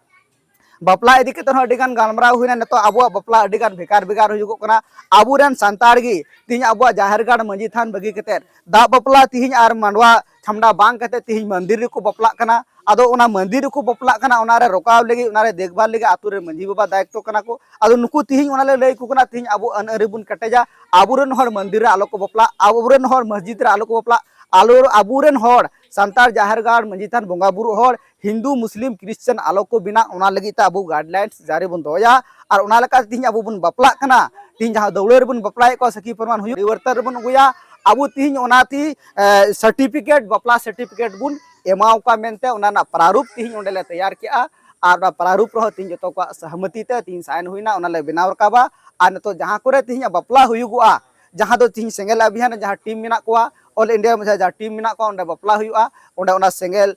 ᱵᱟᱯᱞᱟ ᱤᱫᱤ ᱠᱟᱛᱮ ᱦᱚᱸ ᱟᱹᱰᱤ ᱜᱟᱱ ᱜᱟᱞᱢᱟᱨᱟᱣ ᱦᱩᱭᱱᱟ᱾ ᱱᱤᱛᱚᱜ ᱟᱵᱚᱣᱟᱜ ᱵᱟᱯᱞᱟ ᱟᱹᱰᱤ ᱜᱟᱱ ᱵᱷᱮᱜᱟᱨ ᱵᱷᱮᱜᱟᱨ ᱦᱩᱭᱩᱜᱚᱜ ᱠᱟᱱᱟ᱾ ᱟᱵᱚᱨᱮᱱ ᱥᱟᱱᱛᱟᱲ ᱜᱮ ᱛᱤᱦᱤᱧ ᱟᱵᱚᱣᱟᱜ ᱡᱟᱦᱮᱨ ᱜᱟᱲ ᱢᱟᱹᱡᱷᱤ ᱛᱷᱟᱱ ᱵᱟᱹᱜᱤ ᱠᱟᱛᱮ ᱫᱟᱜ ᱵᱟᱯᱞᱟ ᱛᱤᱦᱤᱧ ᱟᱨ ᱢᱟᱰᱣᱟ ᱪᱷᱟᱢᱰᱟ ᱵᱟᱝ ᱠᱟᱛᱮ ᱛᱤᱦᱤᱧ ᱢᱚᱱᱫᱤᱨ ᱨᱮᱠᱚ ᱵᱟᱯᱞᱟᱜ ᱠᱟᱱᱟ᱾ ᱟᱫᱚ ᱚᱱᱟ ᱢᱚᱱᱫᱤᱨ ᱨᱮᱠᱚ ᱵᱟᱯᱞᱟᱜ ᱠᱟᱱᱟ, ᱚᱱᱟ ᱨᱮ ᱨᱚᱠᱟᱣ ᱞᱟᱹᱜᱤᱫ, ᱚᱱᱟ ᱨᱮ ᱫᱮᱠᱷᱵᱷᱟᱞ ᱞᱟᱹᱜᱤᱫ ᱟᱛᱳ ᱨᱮᱱ ᱢᱟᱹᱡᱷᱤ ᱵᱟᱵᱟ ᱫᱟᱭᱤᱛᱛᱚ ᱠᱟᱱᱟ ᱠᱚ᱾ ᱟᱫᱚ ᱱᱩᱠᱩ ᱛᱤᱦᱤᱧ ᱚᱱᱟ ᱞᱮ ᱞᱟᱹᱭ ᱟᱠᱚ ᱠᱟᱱᱟ, ᱛᱤᱦᱤᱧ ᱟᱵᱚ ᱟᱹᱱ ᱟᱹᱨᱤ ᱵᱚᱱ ᱠᱮᱴᱮᱡᱟ, ᱟᱵᱚᱨᱮᱱ ᱦᱚᱲ ᱢᱚᱱᱫᱤᱨ ᱨᱮ ᱟᱞᱚ ᱠᱚ ᱵᱟᱯᱞᱟᱜ, ᱟᱵᱚᱨᱮᱱ ᱦᱚᱲ ᱢᱚᱥᱡᱤᱫ ᱨᱮ ᱟᱞᱚ ᱠᱚ ᱵᱟᱯᱞᱟᱜ, ᱟᱞᱚ, ᱟᱵᱚᱨᱮᱱ ᱦᱚᱲ ᱥᱟᱱᱛᱟᱲ ᱡᱟᱦᱮᱨ ᱜᱟᱲ ᱢᱟᱹᱡᱷᱤ ᱛᱷᱟᱱ ᱵᱚᱸᱜᱟ ᱵᱩᱨᱩ ᱦᱚᱲ ᱦᱤᱱᱫᱩ, ᱢᱩᱥᱞᱤᱢ, ᱠᱨᱤᱥᱪᱟᱱ ᱟᱞᱚ ᱠᱚ ᱵᱮᱱᱟᱜ, ᱚᱱᱟ ᱞᱟᱹᱜᱤᱫ ᱛᱮ ᱟᱵᱚ ᱜᱟᱭᱤᱰᱞᱟᱭᱤᱱᱥ ᱡᱟᱹᱨᱤ ᱵᱚᱱ ᱫᱚᱦᱚᱭᱟ᱾ ᱟᱨ ᱚᱱᱟ ᱞᱮᱠᱟᱛᱮ ᱛᱤᱦᱤᱧ ᱟᱵᱚ ᱵᱚᱱ ᱵᱟᱯᱞᱟᱜ ᱠᱟᱱᱟ, ᱛᱤᱦᱤᱧ ᱡᱟᱦᱟᱸ ᱫᱟᱹᱣᱲᱟᱹ ᱨᱮᱵᱚᱱ ᱵᱟᱯᱞᱟᱭᱮᱫ ᱠᱚᱣᱟ, ᱥᱟᱹᱠᱷᱤ ᱯᱨᱚᱢᱟᱱ ᱦᱩᱭᱩᱜ ᱯᱚᱨᱤᱵᱚᱨᱛᱚᱱ ᱨᱮᱵᱚᱱ ᱟᱹᱜᱩᱭᱟ᱾ ᱟᱵᱚ ᱛᱤᱦᱤᱧ ᱚᱱᱟᱛᱮ, ᱮ, ᱥᱟᱨᱴᱤᱯᱷᱤᱠᱮᱴ, ᱵᱟᱯᱞᱟ ᱥᱟᱨᱴᱤᱯᱷᱤᱠᱮᱴ ᱵᱚᱱ ᱮᱢᱟᱣ ᱠᱚᱣᱟ ᱢᱮᱱᱛᱮ ᱚᱱᱟ ᱨᱮᱱᱟᱜ ᱯᱨᱟᱨᱩᱯ ᱛᱤᱦᱤᱧ ᱚᱸᱰᱮ ᱞᱮ ᱛᱮᱭᱟᱨ ᱠᱮᱜᱼᱟ᱾ ᱟᱨ ᱚᱱᱟ ᱯᱨᱟᱨᱩᱯ ᱨᱮᱦᱚᱸ ᱛᱤᱦᱤᱧ ᱡᱚᱛᱚ ᱠᱚᱣᱟᱜ ᱥᱚᱦᱢᱚᱛᱤ ᱛᱮ ᱛᱤᱦᱤᱧ ᱥᱟᱭᱤᱱ ᱦᱩᱭᱱᱟ, ᱚᱱᱟ ᱞᱮ ᱵᱮᱱᱟᱣ ᱨᱟᱠᱟᱵᱟ᱾ ᱟᱨ ᱱᱤᱛᱚᱜ ᱡᱟᱦᱟᱸ ᱠᱚᱨᱮ ᱛᱤᱦᱤᱧᱟᱜ ᱵᱟᱯᱞᱟ ᱦᱩᱭᱩᱜᱚᱜᱼᱟ, ᱡᱟᱦᱟᱸ ᱫᱚ ᱛᱤᱦᱤᱧ ᱥᱮᱸᱜᱮᱞ ᱚᱵᱷᱤᱭᱟᱱ ᱨᱮ ᱡᱟᱦᱟᱸ ᱴᱤᱢ ᱢᱮᱱᱟᱜ ᱠᱚᱣᱟ, ᱚᱞ ᱤᱱᱰᱤᱭᱟ ᱢᱚᱫᱽᱫᱷᱮ ᱡᱟᱦᱟᱸ ᱴᱤᱢ ᱢᱮᱱᱟᱜ ᱠᱚᱣᱟ, ᱚᱸᱰᱮ ᱵᱟᱯᱞᱟ ᱦᱩᱭᱩᱜᱼᱟ, ᱚᱸᱰᱮ ᱚᱱᱟ ᱥᱮᱸᱜᱮᱞ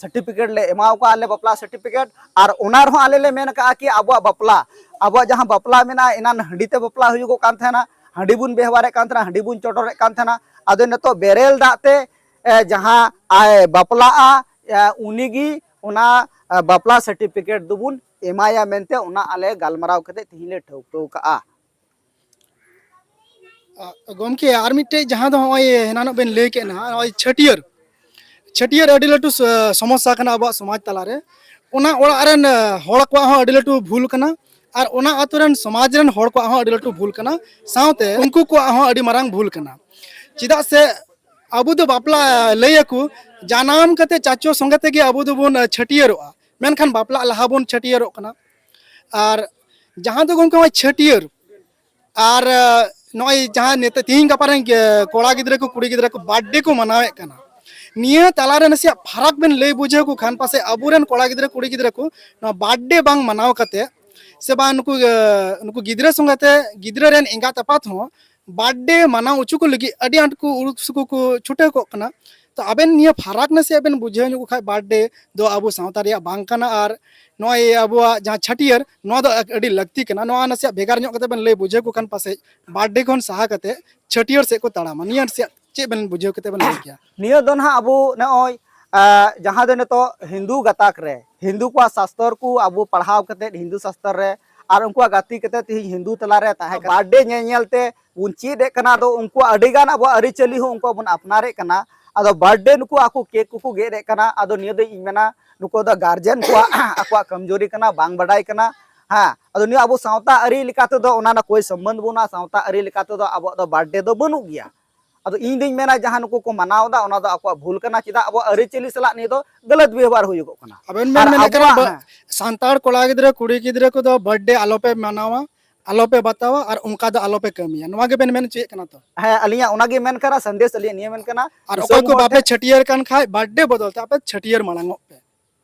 ᱥᱟᱨᱴᱤᱯᱷᱤᱠᱮᱴ ᱞᱮ ᱮᱢᱟᱣ ᱠᱚᱣᱟ, ᱟᱞᱮ ᱵᱟᱯᱞᱟ ᱥᱟᱨᱴᱤᱯᱷᱤᱠᱮᱴ᱾ ᱟᱨ ᱚᱱᱟ ᱨᱮᱦᱚᱸ ᱟᱞᱮ ᱞᱮ ᱢᱮᱱ ᱠᱟᱜᱼᱟ ᱠᱤ ᱟᱵᱚᱣᱟᱜ ᱵᱟᱯᱞᱟ, ᱟᱵᱚᱣᱟᱜ ᱡᱟᱦᱟᱸ ᱵᱟᱯᱞᱟ ᱢᱮᱱᱟᱜᱼᱟ, ᱮᱱᱟᱱ ᱦᱟᱺᱰᱤ ᱛᱮ ᱵᱟᱯᱞᱟ ᱦᱩᱭᱩᱜᱚᱜ ᱠᱟᱱ ᱛᱟᱦᱮᱱᱟ, ᱦᱟᱺᱰᱤ ᱵᱚᱱ ᱵᱮᱣᱦᱟᱨᱮᱫ ᱠᱟᱱ ᱛᱟᱦᱮᱱᱟ, ᱦᱟᱺᱰᱤ ᱵᱚᱱ ᱪᱚᱰᱚᱨᱮᱫ ᱠᱟᱱ ᱛᱟᱦᱮᱱᱟ᱾ ᱟᱫᱚ ᱱᱤᱛᱚᱜ ᱵᱮᱨᱮᱞ ᱫᱟᱜ ᱛᱮ, ᱮ, ᱡᱟᱦᱟᱸ ᱟᱭ ᱵᱟᱯᱞᱟᱜᱼᱟ, ᱮ, ᱩᱱᱤᱜᱮ ᱚᱱᱟ, ᱮ, ᱵᱟᱯᱞᱟ ᱥᱟᱨᱴᱤᱯᱷᱤᱠᱮᱴ ᱫᱚᱵᱚᱱ ᱮᱢᱟᱭᱟ ᱢᱮᱱᱛᱮ ᱚᱱᱟ ᱟᱞᱮ ᱜᱟᱞᱢᱟᱨᱟᱣ ᱠᱟᱛᱮ ᱛᱤᱦᱤᱧ ᱞᱮ ᱴᱷᱟᱹᱣᱠᱟᱹ ᱠᱟᱜᱼᱟ᱾ ᱟ, ᱜᱚᱢᱠᱮ, ᱟᱨ ᱢᱤᱫᱴᱮᱡ ᱡᱟᱦᱟᱸ ᱫᱚ ᱱᱚᱜᱼᱚᱭ ᱦᱮᱱᱟᱱᱚᱜ ᱵᱮᱱ ᱞᱟᱹᱭ ᱠᱮᱫ ᱱᱟᱦᱟᱜ, ᱱᱚᱜᱼᱚᱭ ᱪᱷᱟᱹᱴᱭᱟᱹᱨ, ᱪᱷᱟᱹᱴᱭᱟᱹᱨ ᱟᱹᱰᱤ ᱞᱟᱹᱴᱩ ᱥ-, ᱥᱚᱢᱚᱥᱥᱟ ᱠᱟᱱᱟ ᱟᱵᱚᱣᱟᱜ ᱥᱚᱢᱟᱡᱽ ᱛᱟᱞᱟᱨᱮ᱾ ᱚᱱᱟ ᱚᱲᱟᱜ ᱨᱮᱱ, ᱟ, ᱦᱚᱲ ᱠᱚᱣᱟᱜ ᱦᱚᱸ ᱟᱹᱰᱤ ᱞᱟᱹᱴᱩ ᱵᱷᱩᱞ ᱠᱟᱱᱟ, ᱟᱨ ᱚᱱᱟ ᱟᱛᱳ ᱨᱮᱱ ᱥᱚᱢᱟᱡᱽ ᱨᱮᱱ ᱦᱚᱲ ᱠᱚᱣᱟᱜ ᱦᱚᱸ ᱟᱹᱰᱤ ᱞᱟᱹᱴᱩ ᱵᱷᱩᱞ ᱠᱟᱱᱟ, ᱥᱟᱶᱛᱮ ᱩᱱᱠᱩ ᱠᱚᱣᱟᱜ ᱦᱚᱸ ᱟᱹᱰᱤ ᱢᱟᱨᱟᱝ ᱵᱷᱩᱞ ᱠᱟᱱᱟ᱾ ᱪᱮᱫᱟᱜ ᱥᱮ ᱟᱵᱚ ᱫᱚ ᱵᱟᱯᱞᱟ ᱞᱟᱹᱭ ᱟᱠᱚ, ᱡᱟᱱᱟᱢ ᱠᱟᱛᱮ ᱪᱟᱪᱚ ᱥᱚᱸᱜᱮ ᱛᱮᱜᱮ ᱟᱵᱚ ᱫᱚᱵᱚᱱ, ᱟ, ᱪᱷᱟᱹᱴᱭᱟᱹᱨᱚᱜᱼᱟ, ᱢᱮᱱᱠᱷᱟᱱ ᱵᱟᱯᱞᱟᱜ ᱞᱟᱦᱟ ᱵᱚᱱ ᱪᱷᱟᱹᱴᱭᱟᱹᱨᱚᱜ ᱠᱟᱱᱟ᱾ ᱟᱨ ᱡᱟᱦᱟᱸ ᱫᱚ ᱜᱚᱢᱠᱮ ᱱᱚᱜᱼᱚᱭ ᱪᱷᱟᱹᱴᱭᱟᱹᱨ, ᱟᱨ, ᱟ, ᱱᱚᱜᱼᱚᱭ ᱡᱟᱦᱟᱸ ᱱᱤᱛᱚᱜ ᱛᱤᱦᱤᱧ ᱜᱟᱯᱟ ᱨᱮᱱ, ᱮ, ᱠᱚᱲᱟ ᱜᱤᱫᱽᱨᱟᱹ ᱠᱚ ᱠᱩᱲᱤ ᱜᱤᱫᱽᱨᱟᱹ ᱠᱚ ᱵᱟᱨᱛᱷᱰᱮ ᱠᱚ ᱢᱟᱱᱟᱣᱮᱫ ᱠᱟᱱᱟ, ᱱᱤᱭᱟᱹ ᱛᱟᱞᱟᱨᱮ ᱱᱟᱥᱮᱭᱟᱜ ᱯᱷᱟᱨᱟᱠ ᱵᱮᱱ ᱞᱟᱹᱭ ᱵᱩᱡᱷᱟᱹᱣ ᱠᱚ ᱠᱷᱟᱱ ᱯᱟᱥᱮᱡ ᱟᱵᱚᱨᱮᱱ ᱠᱚᱲᱟ ᱜᱤᱫᱽᱨᱟᱹ ᱠᱩᱲᱤ ᱜᱤᱫᱽᱨᱟᱹ ᱠᱚ ᱱᱚᱣᱟ ᱵᱟᱨᱛᱷᱰᱮ ᱵᱟᱝ ᱢᱟᱱᱟᱣ ᱠᱟᱛᱮ ᱥᱮ ᱵᱟᱝ ᱱᱩᱠᱩ, ᱮ, ᱱᱩᱠᱩ ᱜᱤᱫᱽᱨᱟᱹ ᱥᱚᱸᱜᱮ ᱛᱮ ᱜᱤᱫᱽᱨᱟᱹ ᱨᱮᱱ ᱮᱸᱜᱟᱛ ᱟᱯᱟᱛ ᱦᱚᱸ ᱵᱟᱨᱛᱷᱰᱮ ᱢᱟᱱᱟᱣ ᱦᱚᱪᱚ ᱠᱚ ᱞᱟᱹᱜᱤᱫ ᱟᱹᱰᱤ ᱟᱸᱴ ᱠᱚ ᱩᱲᱩᱠ ᱥᱩᱠᱩ ᱠᱚ ᱪᱷᱩᱴᱟᱹᱣ ᱠᱚᱜ ᱠᱟᱱᱟ᱾ ᱛᱚ ᱟᱵᱮᱱ ᱱᱤᱭᱟᱹ ᱯᱷᱟᱨᱟᱠ ᱱᱟᱥᱮᱭᱟᱜ ᱵᱮᱱ ᱵᱩᱡᱷᱟᱹᱣ ᱧᱚᱜ ᱠᱚ ᱠᱷᱟᱡ, ᱵᱟᱨᱛᱷᱰᱮ ᱫᱚ ᱟᱵᱚ ᱥᱟᱶᱛᱟ ᱨᱮᱭᱟᱜ ᱵᱟᱝ ᱠᱟᱱᱟ, ᱟᱨ ᱱᱚᱜᱼᱚᱭ ᱟᱵᱚᱣᱟᱜ ᱡᱟᱦᱟᱸ ᱪᱷᱟᱹᱴᱭᱟᱹᱨ, ᱱᱚᱣᱟ ᱫᱚ ᱟᱹᱰᱤ ᱞᱟᱹᱠᱛᱤ ᱠᱟᱱᱟ᱾ ᱱᱚᱣᱟ ᱱᱟᱥᱮᱭᱟᱜ ᱵᱷᱮᱜᱟᱨ ᱧᱚᱜ ᱠᱟᱛᱮ ᱵᱮᱱ ᱞᱟᱹᱭ ᱵᱩᱡᱷᱟᱹᱣ ᱠᱚ ᱠᱷᱟᱱ ᱯᱟᱥᱮᱡ ᱵᱟᱨᱛᱷᱰᱮ ᱠᱷᱚᱱ ᱥᱟᱦᱟ ᱠᱟᱛᱮ ᱪᱷᱟᱹᱴᱭᱟᱹᱨ ᱥᱮᱫ ᱠᱚ ᱛᱟᱲᱟᱢᱟ᱾ ᱱᱤᱭᱟᱹ ᱱᱟᱥᱮᱭᱟᱜ ᱪᱮᱫ ᱵᱮᱱ ᱵᱩᱡᱷᱟᱹᱣ ᱠᱟᱛᱮ ᱵᱮᱱ ᱞᱟᱹᱭ ᱠᱮᱭᱟ? ᱱᱤᱭᱟᱹ ᱫᱚ ᱱᱟᱦᱟᱜ ᱟᱵᱚ ᱱᱚᱜᱼᱚᱭ, ᱟ, ᱡᱟᱦᱟᱸ ᱫᱚ ᱱᱤᱛᱚᱜ ᱦᱤᱱᱫᱩ ᱜᱟᱛᱟᱠ ᱨᱮ, ᱦᱤᱱᱫᱩ ᱠᱚᱣᱟᱜ ᱥᱟᱥᱛᱚᱨ ᱠᱚ ᱟᱵᱚ ᱯᱟᱲᱦᱟᱣ ᱠᱟᱛᱮ, ᱦᱤᱱᱫᱩ ᱥᱟᱥᱛᱚᱨ ᱨᱮ ᱟᱨ ᱩᱱᱠᱩᱣᱟᱜ ᱜᱟᱛᱮ ᱠᱟᱛᱮ ᱛᱮᱦᱮᱧ ᱦᱤᱱᱫᱩ ᱛᱟᱞᱟᱨᱮ ᱛᱟᱦᱮᱸ ᱠᱟᱱᱟ᱾ ᱵᱟᱨᱛᱷᱰᱮ ᱧᱮᱞ ᱧᱮᱞ ᱛᱮ ᱵᱚᱱ ᱪᱮᱫ ᱮᱫ ᱠᱟᱱᱟ, ᱟᱫᱚ ᱩᱱᱠᱩᱣᱟᱜ ᱟᱹᱰᱤ ᱜᱟᱱ ᱟᱵᱚᱣᱟᱜ ᱟᱹᱨᱤᱪᱟᱹᱞᱤ ᱦᱚᱸ ᱩᱱᱠᱩᱣᱟᱜ ᱵᱚᱱ ᱟᱯᱱᱟᱨᱮᱫ ᱠᱟᱱᱟ᱾ ᱟᱫᱚ ᱵᱟᱨᱛᱷᱰᱮ ᱱᱩᱠᱩ ᱟᱠᱚ ᱠᱮᱠ ᱠᱚᱠᱚ ᱜᱮᱫ ᱮᱫ ᱠᱟᱱᱟ, ᱟᱫᱚ ᱱᱤᱭᱟᱹ ᱫᱚ ᱤᱧ ᱢᱮᱱᱟ ᱱᱩᱠᱩ ᱫᱚ ᱜᱟᱨᱡᱮᱱ ᱠᱚᱣᱟᱜ ᱟᱠᱚᱣᱟᱜ ᱠᱟᱢᱡᱳᱨᱤ ᱠᱟᱱᱟ, ᱵᱟᱝ ᱵᱟᱰᱟᱭ ᱠᱟᱱᱟ᱾ ᱦᱮᱸ, ᱟᱫᱚ ᱱᱤᱭᱟᱹ ᱟᱵᱚ ᱥᱟᱶᱛᱟ ᱟᱹᱨᱤ ᱞᱮᱠᱟ ᱛᱮᱫᱚ ᱚᱱᱟ ᱨᱮᱱᱟᱜ ᱠᱳᱭ ᱥᱚᱢᱵᱚᱱᱫᱷ ᱵᱟᱹᱱᱩᱜᱼᱟ᱾ ᱥᱟᱶᱛᱟ ᱟᱹᱨᱤ ᱞᱮᱠᱟ ᱛᱮᱫᱚ ᱟᱵᱚᱣᱟᱜ ᱫᱚ ᱵᱟᱨᱛᱷᱰᱮ ᱫᱚ ᱵᱟᱹᱱᱩᱜ ᱜᱮᱭᱟ᱾ ᱟᱫᱚ ᱤᱧ ᱫᱩᱧ ᱢᱮᱱᱟ ᱡᱟᱦᱟᱸ ᱱᱩᱠᱩ ᱠᱚ ᱢᱟᱱᱟᱣ ᱮᱫᱟ ᱚᱱᱟ ᱫᱚ ᱟᱠᱚᱣᱟᱜ ᱵᱷᱩᱞ ᱠᱟᱱᱟ, ᱪᱮᱫᱟᱜ ᱟᱵᱚᱣᱟᱜ ᱟᱹᱨᱤᱪᱟᱹᱞᱤ ᱥᱟᱞᱟᱜ ᱱᱤᱭᱟᱹ ᱫᱚ ᱜᱟᱞᱟᱛ ᱵᱮᱣᱦᱟᱨ ᱦᱩᱭᱩᱜᱚᱜ ᱠᱟᱱᱟ᱾ ᱟᱵᱮᱱ ᱵᱮᱱ ᱟᱨ ᱢᱮᱱᱮᱫ ᱠᱟᱱᱟ ᱟᱵᱚᱣᱟᱜ, ᱵᱟ-, ᱦᱮᱸ᱾ ᱥᱟᱱᱛᱟᱲ ᱠᱚᱲᱟ ᱜᱤᱫᱽᱨᱟᱹ ᱠᱩᱲᱤ ᱜᱤᱫᱽᱨᱟᱹ ᱠᱚᱫᱚ ᱵᱟᱨᱛᱷᱰᱮ ᱟᱞᱚᱯᱮ ᱢᱟᱱᱟᱣᱟ, ᱟᱞᱚᱯᱮ ᱵᱟᱛᱟᱣᱟ ᱟᱨ ᱚᱱᱠᱟ ᱫᱚ ᱟᱞᱚᱯᱮ ᱠᱟᱹᱢᱤᱭᱟ, ᱱᱚᱣᱟ ᱜᱮᱵᱮᱱ ᱢᱮᱱ ᱦᱚᱪᱚᱭᱮᱫ ᱠᱟᱱᱟ ᱛᱚ? ᱦᱮᱸ, ᱟᱹᱞᱤᱧᱟᱜ ᱚᱱᱟᱜᱮ ᱢᱮᱱ ᱠᱟᱱᱟ, ᱥᱟᱸᱫᱮᱥ ᱟᱹᱞᱤᱧᱟᱜ ᱱᱤᱭᱟᱹ ᱢᱮᱱ ᱠᱟᱱᱟ, ᱟᱨ ᱫᱤᱥᱚᱢ ᱚᱠᱚᱭ ᱠᱚ ᱦᱚᱲ ᱵᱟᱯᱮ ᱴᱷᱮᱱ ᱪᱷᱟᱹᱴᱭᱟᱹᱨ ᱠᱟᱱ ᱠᱷᱟᱡ ᱵᱟᱨᱛᱷᱰᱮ ᱵᱚᱫᱚᱞ ᱛᱮ ᱟᱯᱮ ᱪᱷᱟᱹᱴᱭᱟᱹᱨ ᱢᱟᱲᱟᱝᱚᱜ ᱯᱮ,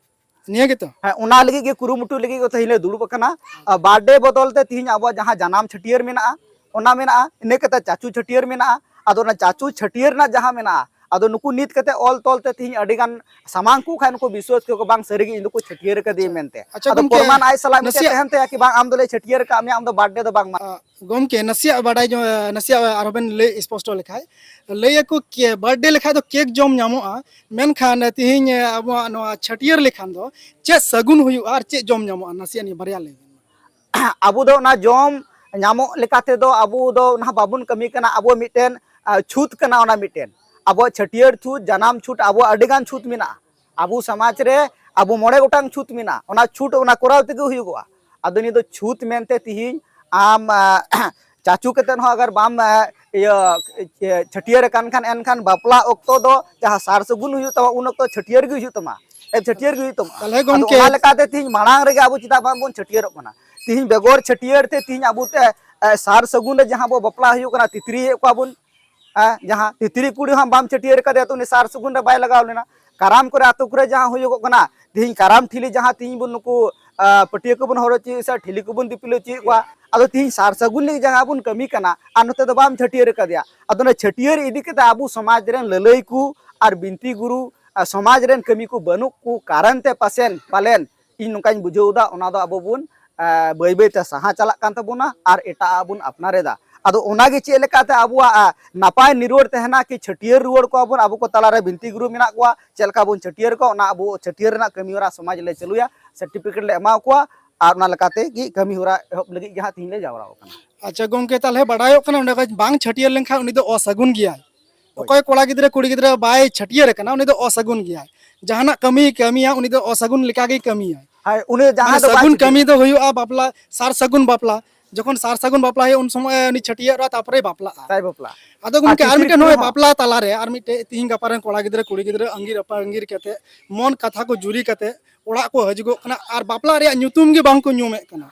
ᱱᱤᱭᱟᱹ ᱜᱮᱛᱚ? ᱦᱮᱸ, ᱚᱱᱟ ᱞᱟᱹᱜᱤᱫ ᱜᱮ ᱠᱩᱨᱩᱢᱩᱴᱩ ᱞᱟᱹᱜᱤᱫ ᱜᱮ ᱛᱮᱦᱮᱧ ᱞᱮ ᱫᱩᱲᱩᱵ ᱟᱠᱟᱱᱟ᱾ ᱟᱨ ᱵᱟᱨᱛᱷᱰᱮ ᱵᱚᱫᱚᱞ ᱛᱮ ᱛᱮᱦᱮᱧ ᱟᱵᱚᱣᱟᱜ ᱡᱟᱦᱟᱸ ᱡᱟᱱᱟᱢ ᱪᱷᱟᱹᱴᱭᱟᱹᱨ ᱢᱮᱱᱟᱜᱼᱟ, ᱚᱱᱟ ᱢᱮᱱᱟᱜᱼᱟ, ᱤᱱᱟᱹ ᱠᱟᱛᱮ ᱪᱟᱪᱩ ᱪᱷᱟᱹᱴᱭᱟᱹᱨ ᱢᱮᱱᱟᱜᱼᱟ᱾ ᱟᱫᱚ ᱚᱱᱟ ᱪᱟᱪᱩ ᱪᱷᱟᱹᱴᱭᱟᱹᱨ ᱨᱮᱱᱟᱜ ᱡᱟᱦᱟᱸ ᱢᱮᱱᱟᱜᱼᱟ, ᱟᱫᱚ ᱱᱩᱠᱩ ᱱᱤᱛ ᱠᱟᱛᱮ ᱚᱞ ᱛᱚᱞ ᱛᱮ ᱛᱤᱦᱤᱧ ᱟᱹᱰᱤ ᱜᱟᱱ ᱥᱟᱢᱟᱝ ᱠᱚ ᱠᱷᱟᱱ ᱱᱩᱠᱩ ᱵᱤᱥᱣᱟᱹᱥ ᱠᱚ ᱵᱟᱝ ᱥᱟᱹᱨᱤ ᱜᱮ ᱤᱧ ᱫᱚᱠᱚ ᱪᱷᱟᱹᱴᱭᱟᱹᱨ ᱠᱟᱫᱮᱭᱟ ᱢᱮᱱᱛᱮ᱾ ᱟᱪᱪᱷᱟ ᱟᱫᱚ ᱜᱚᱢᱠᱮ, ᱯᱨᱚᱢᱟᱱ ᱟᱭ ᱥᱟᱞᱟᱜ ᱢᱤᱫᱴᱮᱡ ᱱᱟᱥᱮᱭᱟᱜ ᱛᱟᱦᱮᱱ ᱛᱟᱭᱟ ᱠᱤ ᱵᱟᱝ ᱟᱢ ᱫᱚᱞᱮ ᱪᱷᱟᱹᱴᱭᱟᱹᱨ ᱟᱠᱟᱫ ᱢᱮᱭᱟ, ᱟᱢ ᱫᱚ ᱵᱟᱨᱛᱷᱰᱮ ᱫᱚ ᱵᱟᱝ ᱢᱟ- ᱟ, ᱜᱚᱢᱠᱮ, ᱱᱟᱥᱮᱭᱟᱜ ᱵᱟᱰᱟᱭ ᱧᱚᱜ, ᱱᱟᱥᱮᱭᱟᱜ ᱟᱨᱦᱚᱸ ᱵᱮᱱ ᱞᱟᱹᱭ ᱥᱯᱚᱥᱴᱚ ᱞᱮᱠᱷᱟᱡ, ᱞᱟᱹᱭ ᱟᱠᱚ ᱠᱮ-, ᱵᱟᱨᱛᱷᱰᱮ ᱞᱮᱠᱷᱟᱡ ᱫᱚ ᱠᱮᱠ ᱡᱚᱢ ᱧᱟᱢᱚᱜᱼᱟ, ᱢᱮᱱᱠᱷᱟᱱ ᱛᱤᱦᱤᱧ ᱟᱵᱚᱣᱟᱜ ᱱᱚᱣᱟ ᱪᱷᱟᱹᱴᱭᱟᱹᱨ ᱞᱮᱠᱷᱟᱱ ᱫᱚ ᱪᱮᱫ ᱥᱟᱹᱜᱩᱱ ᱦᱩᱭᱩᱜᱼᱟ ᱟᱨ ᱪᱮᱫ ᱡᱚᱢ ᱧᱟᱢᱚᱜᱼᱟ? ᱱᱟᱥᱮᱭᱟᱜ ᱱᱤᱭᱟᱹ ᱵᱟᱨᱭᱟ ᱞᱟᱹᱭ ᱵᱮᱱ᱾ ᱟᱵᱚ ᱫᱚ ᱚᱱᱟ ᱡᱚᱢ ᱧᱟᱢᱚᱜ ᱞᱮᱠᱟ ᱛᱮᱫᱚ ᱟᱵᱚ ᱫᱚ ᱚᱱᱟ ᱵᱟᱵᱚᱱ ᱠᱟᱹᱢᱤ ᱠᱟᱱᱟ, ᱟᱵᱚ ᱢᱤᱫᱴᱮᱱ, ᱟ, ᱪᱷᱩᱛ ᱠᱟᱱᱟ ᱚᱱᱟ ᱢᱤᱫᱴᱮᱱ᱾ ᱟᱵᱚᱣᱟᱜ ᱪᱷᱟᱹᱴᱭᱟᱹᱨ ᱪᱷᱩᱛ, ᱡᱟᱱᱟᱢ ᱪᱷᱩᱛ, ᱟᱵᱚᱣᱟᱜ ᱟᱹᱰᱤ ᱜᱟᱱ ᱪᱷᱩᱛ ᱢᱮᱱᱟᱜᱼᱟ᱾ ᱟᱵᱚ ᱥᱚᱢᱟᱡᱽ ᱨᱮ ᱟᱵᱚ ᱢᱚᱬᱮ ᱜᱚᱴᱟᱝ ᱪᱷᱩᱛ ᱢᱮᱱᱟᱜᱼᱟ᱾ ᱚᱱᱟ ᱪᱷᱩᱛ ᱚᱱᱟ ᱠᱚᱨᱟᱣ ᱛᱮᱜᱮ ᱦᱩᱭᱩᱜᱚᱜᱼᱟ᱾ ᱟᱫᱚ ᱱᱤᱭᱟᱹ ᱫᱚ ᱪᱷᱩᱛ ᱢᱮᱱᱛᱮ ᱛᱤᱦᱤᱧ ᱟᱢ, ᱟ, ᱪᱟᱪᱩ ᱠᱟᱛᱮᱫ ᱦᱚᱸ ᱟᱜᱟᱨ ᱵᱟᱢ, ᱟ, ᱤᱭᱟᱹ, ᱪᱷᱟᱹᱴᱭᱟᱹᱨ ᱟᱠᱟᱱ ᱠᱷᱟᱱ, ᱮᱱᱠᱷᱟᱱ ᱵᱟᱯᱞᱟ ᱚᱠᱛᱚ ᱫᱚ ᱡᱟᱦᱟᱸ ᱥᱟᱨ ᱥᱟᱹᱜᱩᱱ ᱦᱩᱭᱩᱜ ᱛᱟᱢᱟ, ᱩᱱ ᱚᱠᱛᱚ ᱪᱷᱟᱹᱴᱭᱟᱹᱨ ᱜᱮ ᱦᱩᱭᱩᱜ ᱛᱟᱢᱟ᱾ ᱮ, ᱪᱷᱟᱹᱴᱭᱟᱹᱨ ᱜᱮ ᱦᱩᱭᱩᱜ ᱛᱟᱢᱟ᱾ ᱛᱟᱦᱞᱮ ᱟᱫᱚ ᱜᱚᱢᱠᱮ, ᱚᱱᱟ ᱞᱮᱠᱟᱛᱮ ᱛᱤᱦᱤᱧ ᱢᱟᱲᱟᱝ ᱨᱮᱜᱮ ᱟᱵᱚ ᱪᱮᱫᱟᱜ ᱵᱟᱝᱵᱚᱱ ᱪᱷᱟᱹᱴᱭᱟᱹᱨᱚᱜ ᱠᱟᱱᱟ? ᱛᱤᱦᱤᱧ ᱵᱮᱜᱚᱨ ᱪᱷᱟᱹᱴᱭᱟᱹᱨ ᱛᱮ ᱛᱤᱦᱤᱧ ᱟᱵᱚ ᱛᱮ, ᱮ, ᱥᱟᱨ ᱥᱟᱹᱜᱩᱱ ᱨᱮ ᱡᱟᱦᱟᱸ ᱵᱚ ᱵᱟᱯᱞᱟ ᱦᱩᱭᱩᱜ ᱠᱟᱱᱟ, ᱛᱤᱛᱨᱤᱭᱮᱫ ᱠᱚᱣᱟ ᱵᱚᱱ, ᱦᱮᱸ, ᱡᱟᱦᱟᱸ ᱛᱤᱛᱨᱤ ᱠᱩᱲᱤ ᱦᱚᱸ ᱵᱟᱢ ᱪᱷᱟᱹᱴᱭᱟᱹᱨ ᱠᱟᱫᱮᱭᱟ, ᱛᱚ ᱩᱱᱤ ᱥᱟᱨ ᱥᱟᱹᱜᱩᱱ ᱨᱮ ᱵᱟᱭ ᱞᱟᱜᱟᱣ ᱞᱮᱱᱟ᱾ ᱠᱟᱨᱟᱢ ᱠᱚᱨᱮ ᱟᱛᱳ ᱠᱚᱨᱮ ᱡᱟᱦᱟᱸ ᱦᱩᱭᱩᱜᱚᱜ ᱠᱟᱱᱟ, ᱛᱤᱦᱤᱧ ᱠᱟᱨᱟᱢ ᱴᱷᱤᱞᱤ ᱡᱟᱦᱟᱸ ᱛᱤᱦᱤᱧ ᱵᱚᱱ ᱱᱩᱠᱩ, ᱟ, ᱯᱟᱹᱴᱭᱟᱹ ᱠᱚᱵᱚᱱ ᱦᱚᱨᱚᱜ ᱦᱚᱪᱚᱭᱮᱫ ᱥᱮ ᱴᱷᱤᱞᱤ ᱠᱚᱵᱚᱱ ᱫᱤᱯᱤᱞ ᱦᱚᱪᱚᱭᱮᱫ ᱠᱚᱣᱟ, ᱟᱫᱚ ᱛᱤᱦᱤᱧ ᱥᱟᱨ ᱥᱟᱹᱜᱩᱱ ᱞᱟᱹᱜᱤᱫ ᱡᱟᱦᱟᱸ ᱵᱚᱱ ᱠᱟᱹᱢᱤ ᱠᱟᱱᱟ, ᱟᱨ ᱱᱚᱛᱮ ᱫᱚ ᱵᱟᱢ ᱪᱷᱟᱹᱴᱭᱟᱹᱨ ᱠᱟᱫᱮᱭᱟ᱾ ᱟᱫᱚ ᱚᱱᱟ ᱪᱷᱟᱹᱴᱭᱟᱹᱨ ᱤᱫᱤ ᱠᱟᱛᱮ ᱟᱵᱚ ᱥᱚᱢᱟᱡᱽ ᱨᱮᱱ ᱞᱟᱹᱞᱟᱹᱭ ᱠᱚ ᱟᱨ ᱵᱤᱱᱛᱤ ᱜᱩᱨᱩ, ᱟ, ᱥᱚᱢᱟᱡᱽ ᱨᱮᱱ ᱠᱟᱹᱢᱤ ᱠᱚ ᱵᱟᱹᱱᱩᱜ ᱠᱚ ᱠᱟᱨᱚᱱ ᱛᱮ ᱯᱟᱥᱮᱱ ᱯᱟᱞᱮᱱ ᱤᱧ ᱱᱚᱝᱠᱟᱧ ᱵᱩᱡᱷᱟᱹᱣ ᱮᱫᱟ, ᱚᱱᱟ ᱫᱚ ᱟᱵᱚ ᱵᱚᱱ, ᱮ, ᱵᱟᱹᱭ ᱵᱟᱹᱭ ᱛᱮ ᱥᱟᱦᱟ ᱪᱟᱞᱟᱜ ᱠᱟᱱ ᱛᱟᱵᱚᱱᱟ ᱟᱨ ᱮᱴᱟᱜ ᱟᱜ ᱵᱚᱱ ᱟᱯᱱᱟᱨ ᱮᱫᱟ᱾ ᱟᱫᱚ ᱚᱱᱟ ᱜᱮ ᱪᱮᱫ ᱞᱮᱠᱟᱛᱮ ᱟᱵᱚᱣᱟᱜ, ᱮ, ᱱᱟᱯᱟᱭ ᱱᱤᱨᱚᱲ ᱛᱟᱦᱮᱱᱟ ᱠᱤ ᱪᱷᱟᱹᱴᱭᱟᱹᱨ ᱨᱩᱣᱟᱹᱲ ᱠᱚᱣᱟ ᱵᱚᱱ, ᱟᱵᱚ ᱠᱚ ᱛᱟᱞᱟᱨᱮ ᱵᱤᱱᱛᱤ ᱜᱩᱨᱩ ᱢᱮᱱᱟᱜ ᱠᱚᱣᱟ, ᱪᱮᱫ ᱞᱮᱠᱟ ᱵᱚᱱ ᱪᱷᱟᱹᱴᱭᱟᱹᱨ ᱠᱚᱣᱟ, ᱚᱱᱟ ᱟᱵᱚ ᱪᱷᱟᱹᱴᱭᱟᱹᱨ ᱨᱮᱱᱟᱜ ᱠᱟᱹᱢᱤ ᱦᱚᱨᱟ ᱥᱚᱢᱟᱡᱽ ᱞᱮ ᱪᱟᱹᱞᱩᱭᱟ, ᱥᱟᱨᱴᱤᱯᱷᱤᱠᱮᱴ ᱞᱮ ᱮᱢᱟ ᱠᱚᱣᱟ ᱟᱨ ᱚᱱᱟ ᱞᱮᱠᱟᱛᱮ ᱜᱮ ᱠᱟᱹᱢᱤ ᱦᱚᱨᱟ ᱮᱦᱚᱵ ᱞᱟᱹᱜᱤᱫ ᱜᱮ ᱦᱟᱸᱜ ᱛᱤᱦᱤᱧ ᱞᱮ ᱡᱟᱣᱨᱟ ᱟᱠᱟᱱᱟ᱾ ᱟᱪᱪᱷᱟ ᱜᱚᱢᱠᱮ, ᱛᱟᱦᱚᱞᱮ ᱵᱟᱰᱟᱭᱚᱜ ᱠᱟᱱᱟ ᱚᱸᱰᱮ ᱠᱷᱚᱱ ᱵᱟᱝ ᱪᱷᱟᱹᱴᱭᱟᱹᱨ ᱞᱮᱱᱠᱷᱟᱱ ᱩᱱᱤ ᱫᱚ ᱚᱥᱟᱹᱜᱩᱱ ᱜᱮᱭᱟᱭ᱾ ᱦᱳᱭ᱾ ᱚᱠᱚᱭ ᱠᱚᱲᱟ ᱜᱤᱫᱽᱨᱟᱹ ᱠᱩᱲᱤ ᱜᱤᱫᱽᱨᱟᱹ ᱵᱟᱭ ᱪᱷᱟᱹᱴᱭᱟᱹᱨ ᱟᱠᱟᱱᱟ, ᱩᱱᱤ ᱫᱚ ᱚᱥᱟᱹᱜᱩᱱ ᱜᱮᱭᱟᱭ᱾ ᱡᱟᱦᱟᱱᱟᱜ ᱠᱟᱹᱢᱤᱭ ᱠᱟᱹᱢᱤᱭᱟ, ᱩᱱᱤ ᱫᱚ ᱚᱥᱟᱹᱜᱩᱱ ᱞᱮᱠᱟᱜᱮᱭ ᱠᱟᱹᱢᱤᱭᱟᱭ᱾ ᱦᱳᱭ, ᱩᱱᱤ ᱫᱚ ᱡᱟᱦᱟᱸᱭ ᱢᱟᱱᱮ ᱫᱚ ᱵᱟᱭ ᱥᱟᱹᱜᱩᱱ ᱪᱷᱩᱴᱟᱹᱜᱼᱟ᱾ ᱠᱟᱹᱢᱤ ᱫᱚ ᱦᱩᱭᱩᱜᱼᱟ ᱵᱟᱯᱞᱟ, ᱥᱟᱨ ᱥᱟᱹᱜᱩᱱ ᱵᱟᱯᱞᱟ᱾ ᱡᱚᱠᱷᱚᱱ ᱥᱟᱨ ᱥᱟᱹᱜᱩᱱ ᱵᱟᱯᱞᱟ ᱦᱩᱭᱩᱜᱼᱟ, ᱩᱱ ᱥᱚᱢᱚᱭ ᱩᱱᱤ ᱪᱷᱟᱹᱴᱭᱟᱹᱨᱚᱜᱼᱟ, ᱛᱟᱨᱯᱚᱨᱮᱭ ᱵᱟᱯᱞᱟᱜᱼᱟ᱾ ᱛᱟᱭ ᱵᱟᱯᱞᱟ᱾ ᱟᱫᱚ ᱟᱨ ᱜᱚᱢᱠᱮ, ᱟᱨ ᱛᱤᱛᱨᱤ ᱢᱤᱫᱴᱮᱱ ᱠᱩᱲᱤ ᱱᱚᱜᱼᱚᱭ ᱦᱚᱸ᱾ ᱵᱟᱯᱞᱟ ᱛᱟᱞᱟᱨᱮ ᱟᱨ ᱢᱤᱫᱴᱮᱡ ᱛᱤᱦᱤᱧ ᱜᱟᱯᱟ ᱨᱮᱱ ᱠᱚᱲᱟ ᱜᱤᱫᱽᱨᱟᱹ ᱠᱩᱲᱤ ᱜᱤᱫᱽᱨᱟᱹ ᱟᱸᱜᱤᱨ ᱟᱯᱟ ᱟᱸᱜᱤᱨ ᱠᱟᱛᱮ, ᱢᱚᱱ ᱠᱟᱛᱷᱟ ᱠᱚ ᱡᱩᱨᱤ ᱠᱟᱛᱮ ᱚᱲᱟᱜ ᱠᱚ ᱦᱤᱡᱩᱜᱚᱜ ᱠᱟᱱᱟ᱾ ᱟᱨ ᱵᱟᱯᱞᱟ ᱨᱮᱭᱟᱜ ᱧᱩᱛᱩᱢ ᱜᱮ ᱵᱟᱝ ᱠᱚ ᱧᱩᱢᱮᱫ ᱠᱟᱱᱟ᱾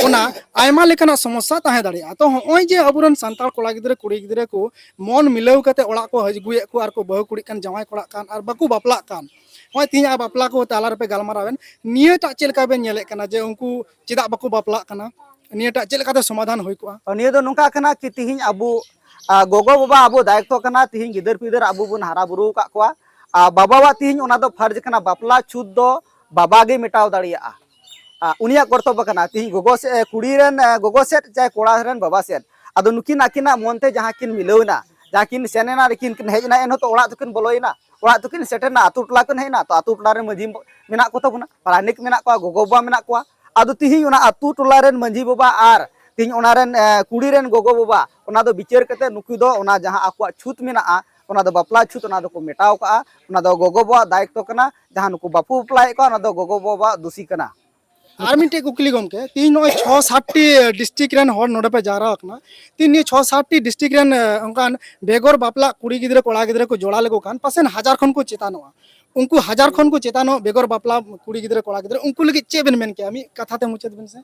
ᱚᱱᱟ ᱟᱭᱢᱟ ᱞᱮᱠᱟᱱᱟᱜ ᱥᱚᱢᱚᱥᱥᱟ ᱛᱟᱦᱮᱸ ᱫᱟᱲᱮᱭᱟᱜᱼᱟ᱾ ᱛᱚ, ᱦᱚᱸᱜᱼᱚᱭ ᱡᱮ ᱟᱵᱚᱨᱮᱱ ᱥᱟᱱᱛᱟᱲ ᱠᱚᱲᱟ ᱜᱤᱫᱽᱨᱟᱹ ᱠᱩᱲᱤ ᱜᱤᱫᱽᱨᱟᱹ ᱠᱚ ᱢᱚᱱ ᱢᱤᱞᱟᱹᱣ ᱠᱟᱛᱮ ᱚᱲᱟᱜ ᱠᱚ ᱟᱹᱜᱩᱭᱮᱫ ᱠᱚ ᱟᱨ ᱠᱚ ᱵᱟᱹᱦᱩ ᱠᱩᱲᱤᱜ ᱠᱟᱱ, ᱡᱟᱶᱟᱭ ᱠᱚᱲᱟᱜ ᱠᱟᱱ ᱟᱨ ᱵᱟᱠᱚ ᱵᱟᱯᱞᱟᱜ ᱠᱟᱱ, ᱦᱚᱸᱜᱼᱚᱭ ᱛᱮᱦᱮᱧ ᱟᱜ ᱵᱟᱯᱞᱟ ᱠᱚ ᱛᱟᱞᱟ ᱨᱮᱯᱮ ᱜᱟᱞᱢᱟᱨᱟᱣ ᱮᱱ, ᱱᱤᱭᱟᱹᱴᱟᱜ ᱪᱮᱫ ᱞᱮᱠᱟ ᱵᱮᱱ ᱧᱮᱞᱮᱫ ᱠᱟᱱᱟ ᱡᱮ ᱩᱱᱠᱩ ᱪᱮᱫᱟᱜ ᱵᱟᱠᱚ ᱵᱟᱯᱞᱟᱜ ᱠᱟᱱᱟ? ᱱᱤᱭᱟᱹᱴᱟᱜ ᱪᱮᱫ ᱞᱮᱠᱟᱛᱮ ᱥᱚᱢᱟᱫᱷᱟᱱ ᱦᱩᱭ ᱠᱚᱜᱼᱟ? ᱱᱤᱭᱟᱹ ᱫᱚ ᱱᱚᱝᱠᱟ ᱠᱟᱱᱟ ᱠᱤ ᱛᱤᱦᱤᱧ ᱟᱵᱚ ᱟ, ᱜᱚᱜᱚ ᱵᱟᱵᱟ ᱟᱵᱚ ᱫᱟᱭᱤᱛᱛᱚ ᱠᱟᱱᱟ, ᱛᱤᱦᱤᱧ ᱜᱤᱫᱟᱹᱨ ᱯᱤᱫᱟᱹᱨ ᱟᱵᱚ ᱵᱚᱱ ᱦᱟᱨᱟ ᱵᱩᱨᱩ ᱟᱠᱟᱫ ᱠᱚᱣᱟ᱾ ᱟ, ᱵᱟᱵᱟᱣᱟᱜ ᱛᱤᱦᱤᱧ ᱚᱱᱟ ᱫᱚ ᱯᱷᱟᱨᱡᱽ ᱠᱟᱱᱟ, ᱵᱟᱯᱞᱟ ᱪᱷᱩᱛ ᱫᱚ ᱵᱟᱵᱟ ᱜᱮ ᱢᱮᱴᱟᱣ ᱫᱟᱲᱮᱭᱟᱜᱼᱟ᱾ ᱟ, ᱩᱱᱤᱭᱟᱜ ᱠᱚᱨᱛᱚᱵᱵᱚ ᱠᱟᱱᱟ ᱛᱤᱦᱤᱧ ᱜᱚᱜᱚ ᱥᱮ ᱠᱩᱲᱤ ᱨᱮᱱ ᱮ, ᱜᱚᱜᱚ ᱥᱮᱫ ᱪᱟᱦᱮ ᱠᱚᱲᱟ ᱨᱮᱱ ᱵᱟᱵᱟ ᱥᱮᱫ᱾ ᱟᱫᱚ ᱱᱩᱠᱤᱱ ᱟᱹᱠᱤᱱᱟᱜ ᱢᱚᱱᱛᱮ ᱡᱟᱦᱟᱸ ᱠᱤᱱ ᱢᱤᱞᱟᱹᱣ ᱮᱱᱟ, ᱡᱟᱦᱟᱸ ᱠᱤᱱ ᱥᱮᱱ ᱮᱱᱟ ᱨᱮᱠᱤᱱ ᱠᱤᱱ ᱦᱮᱡ ᱮᱱᱟ, ᱮᱱᱦᱚᱸ ᱛᱚ ᱚᱲᱟᱜ ᱫᱚᱠᱤᱱ ᱵᱚᱞᱚᱭᱮᱱᱟ, ᱚᱲᱟᱜ ᱫᱚᱠᱤᱱ ᱥᱮᱴᱮᱨ ᱮᱱᱟ, ᱟᱹᱛᱩ ᱴᱚᱞᱟ ᱠᱤᱱ ᱦᱮᱡ ᱮᱱᱟ, ᱛᱚ ᱟᱹᱛᱩ ᱴᱚᱞᱟ ᱨᱮ ᱢᱟᱹᱡᱷᱤ ᱢᱮᱱᱟᱜ ᱠᱚ ᱛᱟᱵᱚᱱᱟ, ᱯᱟᱨᱟᱱᱤᱠ ᱢᱮᱱᱟᱜ ᱠᱚᱣᱟ, ᱜᱚᱜᱚ ᱵᱟᱵᱟ ᱢᱮᱱᱟᱜ ᱠᱚᱣᱟ᱾ ᱟᱫᱚ ᱛᱤᱦᱤᱧ ᱚᱱᱟ ᱟᱹᱛᱩ ᱴᱚᱞᱟ ᱨᱮᱱ ᱢᱟᱹᱡᱷᱤ ᱵᱟᱵᱟ ᱟᱨ ᱛᱤᱦᱤᱧ ᱚᱱᱟ ᱨᱮᱱ ᱮ, ᱠᱩᱲᱤ ᱨᱮᱱ ᱜᱚᱜᱚ ᱵᱟᱵᱟ ᱚᱱᱟ ᱫᱚ ᱵᱤᱪᱟᱹᱨ ᱠᱟᱛᱮ ᱱᱩᱠᱩ ᱫᱚ ᱚᱱᱟ ᱡᱟᱦᱟᱸ ᱟᱠᱚᱣᱟᱜ ᱪᱷᱩᱛ ᱢᱮᱱᱟᱜᱼᱟ, ᱚᱱᱟ ᱫᱚ ᱵᱟᱯᱞᱟ ᱪᱷᱩᱛ, ᱚᱱᱟ ᱫᱚᱠᱚ ᱢᱮᱴᱟᱣ ᱠᱟᱜᱼᱟ᱾ ᱚᱱᱟ ᱫᱚ ᱜᱚᱜᱚ ᱵᱟᱵᱟᱣᱟᱜ ᱫᱟᱭᱤᱛᱛᱚ ᱠᱟᱱᱟ᱾ ᱡᱟᱦᱟᱸ ᱱᱩᱠᱩ ᱵᱟᱠᱚ ᱵᱟᱯᱞᱟᱭᱮᱫ ᱠᱚᱣᱟ, ᱚᱱᱟ ᱫᱚ ᱜᱚᱜᱚ ᱵᱟᱵᱟᱣᱟᱜ ᱫᱩᱥᱤ ᱠᱟᱱᱟ᱾ ᱟᱨ ᱢᱤᱫᱴᱮᱡ ᱠᱩᱠᱞᱤ ᱜᱚᱢᱠᱮ, ᱛᱤᱦᱤᱧ ᱱᱚᱜᱼᱚᱭ ᱪᱷᱚ ᱥᱟᱛᱴᱤ ᱰᱤᱥᱴᱨᱤᱠᱴ ᱨᱮᱱ ᱦᱚᱲ ᱱᱚᱰᱮ ᱯᱮ ᱡᱟᱣᱨᱟ ᱟᱠᱟᱱᱟ, ᱛᱤᱦᱤᱧ ᱱᱤᱭᱟᱹ ᱪᱷᱚ ᱥᱟᱛᱴᱤ ᱰᱤᱥᱴᱨᱤᱠᱴ ᱨᱮᱱ ᱮ, ᱚᱱᱠᱟᱱ ᱵᱮᱜᱚᱨ ᱵᱟᱯᱞᱟ ᱠᱩᱲᱤ ᱜᱤᱫᱽᱨᱟᱹ ᱠᱚᱲᱟ ᱜᱤᱫᱽᱨᱟᱹ ᱠᱚ ᱡᱚᱲᱟ ᱞᱮᱠᱚ ᱠᱷᱟᱱ ᱯᱟᱥᱮᱱ ᱦᱟᱡᱟᱨ ᱠᱷᱚᱱ ᱠᱚ ᱪᱮᱛᱟᱱᱚᱜᱼᱟ᱾ ᱩᱱᱠᱩ ᱦᱟᱡᱟᱨ ᱠᱷᱚᱱ ᱠᱚ ᱪᱮᱛᱟᱱᱚᱜ ᱵᱮᱜᱚᱨ ᱵᱟᱯᱞᱟ ᱠᱩᱲᱤ ᱜᱤᱫᱽᱨᱟᱹ ᱠᱚᱲᱟ ᱜᱤᱫᱽᱨᱟᱹ, ᱩᱱᱠᱩ ᱞᱟᱹᱜᱤᱫ ᱪᱮᱫ ᱵᱮᱱ ᱢᱮᱱ ᱠᱮᱭᱟ? ᱢᱤᱫ ᱠᱟᱛᱷᱟ ᱛᱮ ᱢᱩᱪᱟᱹᱫ ᱵᱮᱱ ᱥᱮ᱾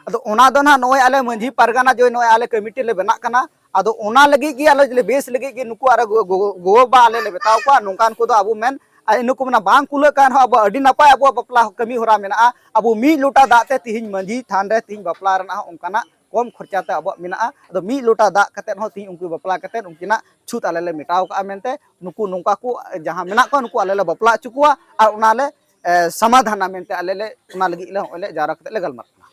ᱟᱫᱚ ᱚᱱᱟ ᱫᱚ ᱱᱟᱦᱟᱜ ᱱᱚᱜᱼᱚᱭ ᱟᱞᱮ ᱢᱟᱹᱡᱷᱤ ᱯᱟᱨᱜᱟᱱᱟ ᱡᱮ ᱱᱚᱜᱼᱚᱭ ᱟᱞᱮ ᱠᱚᱢᱤᱴᱤ ᱞᱮ ᱵᱮᱱᱟᱜ ᱠᱟᱱᱟ, ᱟᱫᱚ ᱚᱱᱟ ᱞᱟᱹᱜᱤᱫ ᱜᱮ ᱟᱞᱮ ᱞᱮ ᱵᱮᱥ ᱞᱟᱹᱜᱤᱫ ᱜᱮ ᱱᱩᱠᱩ ᱟᱨ ᱜᱚ-, ᱜᱚ-, ᱜᱚᱜᱚ ᱵᱟᱵᱟ ᱟᱞᱮ ᱞᱮ ᱢᱮᱛᱟᱣ ᱠᱚᱣᱟ, ᱱᱚᱝᱠᱟᱱ ᱠᱚᱫᱚ ᱟᱵᱚ ᱢᱮᱱ ᱟᱨ ᱱᱩᱠᱩ ᱢᱮᱱᱟ ᱵᱟᱝ ᱠᱩᱞᱟᱹᱜ ᱠᱟᱱ ᱨᱮᱦᱚᱸ ᱟᱵᱚ ᱟᱹᱰᱤ ᱱᱟᱯᱟᱭ ᱟᱵᱚᱣᱟᱜ ᱵᱟᱯᱞᱟ ᱠᱟᱹᱢᱤ ᱦᱚᱨᱟ ᱢᱮᱱᱟᱜᱼᱟ᱾ ᱟᱵᱚ ᱢᱤᱫ ᱞᱚᱴᱟ ᱫᱟᱜ ᱛᱮ ᱛᱤᱦᱤᱧ ᱢᱟᱹᱡᱷᱤ ᱛᱷᱟᱱ ᱨᱮ ᱛᱤᱦᱤᱧ ᱵᱟᱯᱞᱟ ᱨᱮᱱᱟᱜ ᱦᱚᱸ ᱚᱱᱠᱟᱱᱟᱜ ᱠᱚᱢ ᱠᱷᱚᱨᱪᱟ ᱛᱮ ᱟᱵᱚᱣᱟᱜ ᱢᱮᱱᱟᱜᱼᱟ᱾ ᱟᱫᱚ ᱢᱤᱫ ᱞᱚᱴᱟ ᱫᱟᱜ ᱠᱟᱛᱮᱫ ᱦᱚᱸ ᱛᱤᱦᱤᱧ ᱩᱱᱠᱩ ᱵᱟᱯᱞᱟ ᱠᱟᱛᱮᱫ ᱩᱱᱠᱤᱱᱟᱜ ᱪᱷᱩᱛ ᱟᱞᱮ ᱞᱮ ᱢᱮᱴᱟᱣ ᱠᱟᱜᱼᱟ ᱢᱮᱱᱛᱮ ᱱᱩᱠᱩ ᱱᱚᱝᱠᱟ ᱠᱚ ᱡᱟᱦᱟᱸ ᱢᱮᱱᱟᱜ ᱠᱚᱣᱟ ᱱᱩᱠᱩ ᱟᱞᱮ ᱞᱮ ᱵᱟᱯᱞᱟ ᱦᱚᱪᱚ ᱠᱚᱣᱟ ᱟᱨ ᱚᱱᱟ ᱞᱮ ᱮ, ᱥᱚᱢᱟᱫᱷᱟᱱᱟ ᱢᱮᱱᱛᱮ ᱟᱞᱮ ᱞᱮ ᱚᱱᱟ ᱞᱟᱹᱜᱤᱫ ᱞᱮ ᱱᱚᱜᱼᱚᱭ ᱞᱮ ᱡᱟᱣᱨᱟ ᱠᱟᱛᱮ ᱞᱮ ᱜᱟᱞᱢᱟᱨᱟᱜ ᱠᱟᱱᱟ᱾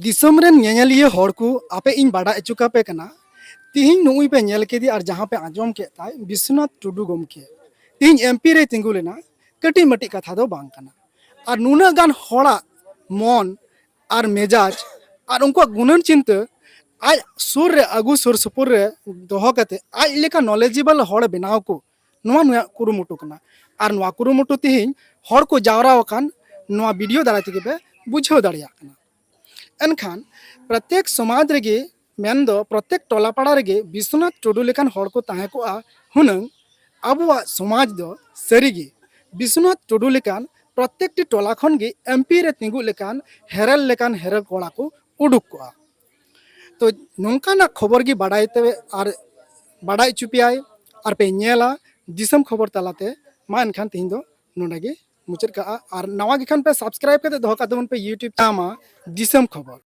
ᱫᱤᱥᱚᱢ ᱨᱮᱱ ᱧᱮᱧᱮᱞᱤᱭᱟᱹ ᱦᱚᱲ ᱠᱚ, ᱟᱯᱮ ᱤᱧ ᱵᱟᱰᱟᱭ ᱦᱚᱪᱚ ᱠᱟᱯᱮ ᱠᱟᱱᱟ, ᱛᱤᱦᱤᱧ ᱱᱩᱜᱼᱩᱭ ᱯᱮ ᱧᱮᱞ ᱠᱮᱫᱮ ᱟᱨ ᱡᱟᱦᱟᱸ ᱯᱮ ᱟᱸᱡᱚᱢ ᱠᱮᱫ ᱛᱟᱭ, ᱵᱤᱥᱣᱚᱱᱟᱛᱷ ᱴᱩᱰᱩ ᱜᱚᱢᱠᱮ ᱛᱤᱦᱤᱧ ᱮᱢᱯᱤ ᱨᱮᱭ ᱛᱤᱸᱜᱩ ᱞᱮᱱᱟ, ᱠᱟᱹᱴᱤᱡ ᱢᱟᱹᱴᱤᱡ ᱠᱟᱛᱷᱟ ᱫᱚ ᱵᱟᱝ ᱠᱟᱱᱟ᱾ ᱟᱨ ᱱᱩᱱᱟᱹᱜ ᱜᱟᱱ ᱦᱚᱲᱟᱜ ᱢᱚᱱ ᱟᱨ ᱢᱮᱡᱟᱡᱽ ᱟᱨ ᱩᱱᱠᱩᱣᱟᱜ ᱜᱩᱱᱟᱹᱱ ᱪᱤᱱᱛᱟᱹ ᱟᱡ ᱥᱩᱨ ᱨᱮ, ᱟᱹᱜᱩ ᱥᱩᱨ ᱥᱩᱯᱩᱨ ᱨᱮ ᱫᱚᱦᱚ ᱠᱟᱛᱮ ᱟᱡ ᱞᱮᱠᱟ ᱱᱚᱞᱮᱡᱮᱵᱚᱞ ᱦᱚᱲ ᱵᱮᱱᱟᱣ ᱠᱚ, ᱱᱚᱣᱟ ᱱᱩᱭᱟᱜ ᱠᱩᱨᱩᱢᱩᱴᱩ ᱠᱟᱱᱟ᱾ ᱟᱨ ᱱᱚᱣᱟ ᱠᱩᱨᱩᱢᱩᱴᱩ ᱛᱮᱦᱮᱧ ᱦᱚᱲ ᱠᱚ ᱡᱟᱣᱨᱟ ᱟᱠᱟᱱ ᱱᱚᱣᱟ ᱵᱷᱤᱰᱤᱭᱳ ᱫᱟᱨᱟᱭ ᱛᱮᱜᱮ ᱯᱮ ᱵᱩᱡᱷᱟᱹᱣ ᱫᱟᱲᱮᱭᱟᱜ ᱠᱟᱱᱟ᱾ ᱮᱱᱠᱷᱟᱱ ᱯᱨᱚᱛᱮᱠ ᱥᱚᱢᱟᱡᱽ ᱨᱮᱜᱮ, ᱢᱮᱱᱫᱚ ᱯᱨᱚᱛᱮᱠ ᱴᱚᱞᱟ ᱯᱟᱲᱟ ᱨᱮᱜᱮ ᱵᱤᱥᱣᱚᱱᱟᱛᱷ ᱴᱩᱰᱩ ᱞᱮᱠᱟᱱ ᱦᱚᱲ ᱠᱚ ᱛᱟᱦᱮᱸ ᱠᱚᱜᱼᱟ ᱦᱩᱱᱟᱹᱝ, ᱟᱵᱚᱣᱟᱜ ᱥᱚᱢᱟᱡᱽ ᱫᱚ ᱥᱟᱹᱨᱤᱜᱮ ᱵᱤᱥᱣᱚᱱᱟᱛᱷ ᱴᱩᱰᱩ ᱞᱮᱠᱟᱱ ᱯᱨᱚᱛᱮᱠᱴᱤ ᱴᱚᱞᱟ ᱠᱷᱚᱱ ᱜᱮ ᱮᱢᱯᱤ ᱨᱮ ᱛᱤᱸᱜᱩᱜ ᱞᱮᱠᱟᱱ ᱦᱮᱨᱮᱞ ᱞᱮᱠᱟᱱ ᱦᱮᱨᱮᱞ ᱠᱚᱲᱟ ᱠᱚ ᱩᱰᱩᱠ ᱠᱚᱜᱼᱟ᱾ ᱛᱚ ᱱᱚᱝᱠᱟᱱᱟᱜ ᱠᱷᱚᱵᱚᱨ ᱜᱮ ᱵᱟᱰᱟᱭ ᱛᱮ ᱟᱨ ᱵᱟᱰᱟᱭ ᱦᱚᱪᱚ ᱯᱮᱭᱟᱭ ᱟᱨ ᱯᱮ ᱧᱮᱞᱟ ᱫᱤᱥᱚᱢ ᱠᱷᱚᱵᱚᱨ ᱛᱟᱞᱟᱛᱮ᱾ ᱢᱟ ᱮᱱᱠᱷᱟᱱ ᱛᱮᱦᱮᱧ ᱫᱚ ᱱᱚᱰᱮ ᱜᱮ ᱢᱩᱪᱟᱹᱫ ᱠᱟᱜᱼᱟ᱾ ᱟᱨ ᱱᱟᱣᱟ ᱜᱮ ᱠᱷᱟᱱ ᱯᱮ ᱥᱟᱵᱥᱠᱨᱟᱭᱤᱵ ᱠᱟᱛᱮ ᱫᱚᱦᱚ ᱠᱟᱜ ᱛᱟᱵᱚᱱ ᱯᱮ YouTube ᱛᱟᱢᱟ ᱫᱤᱥᱚᱢ ᱠᱷᱚᱵᱚᱨ᱾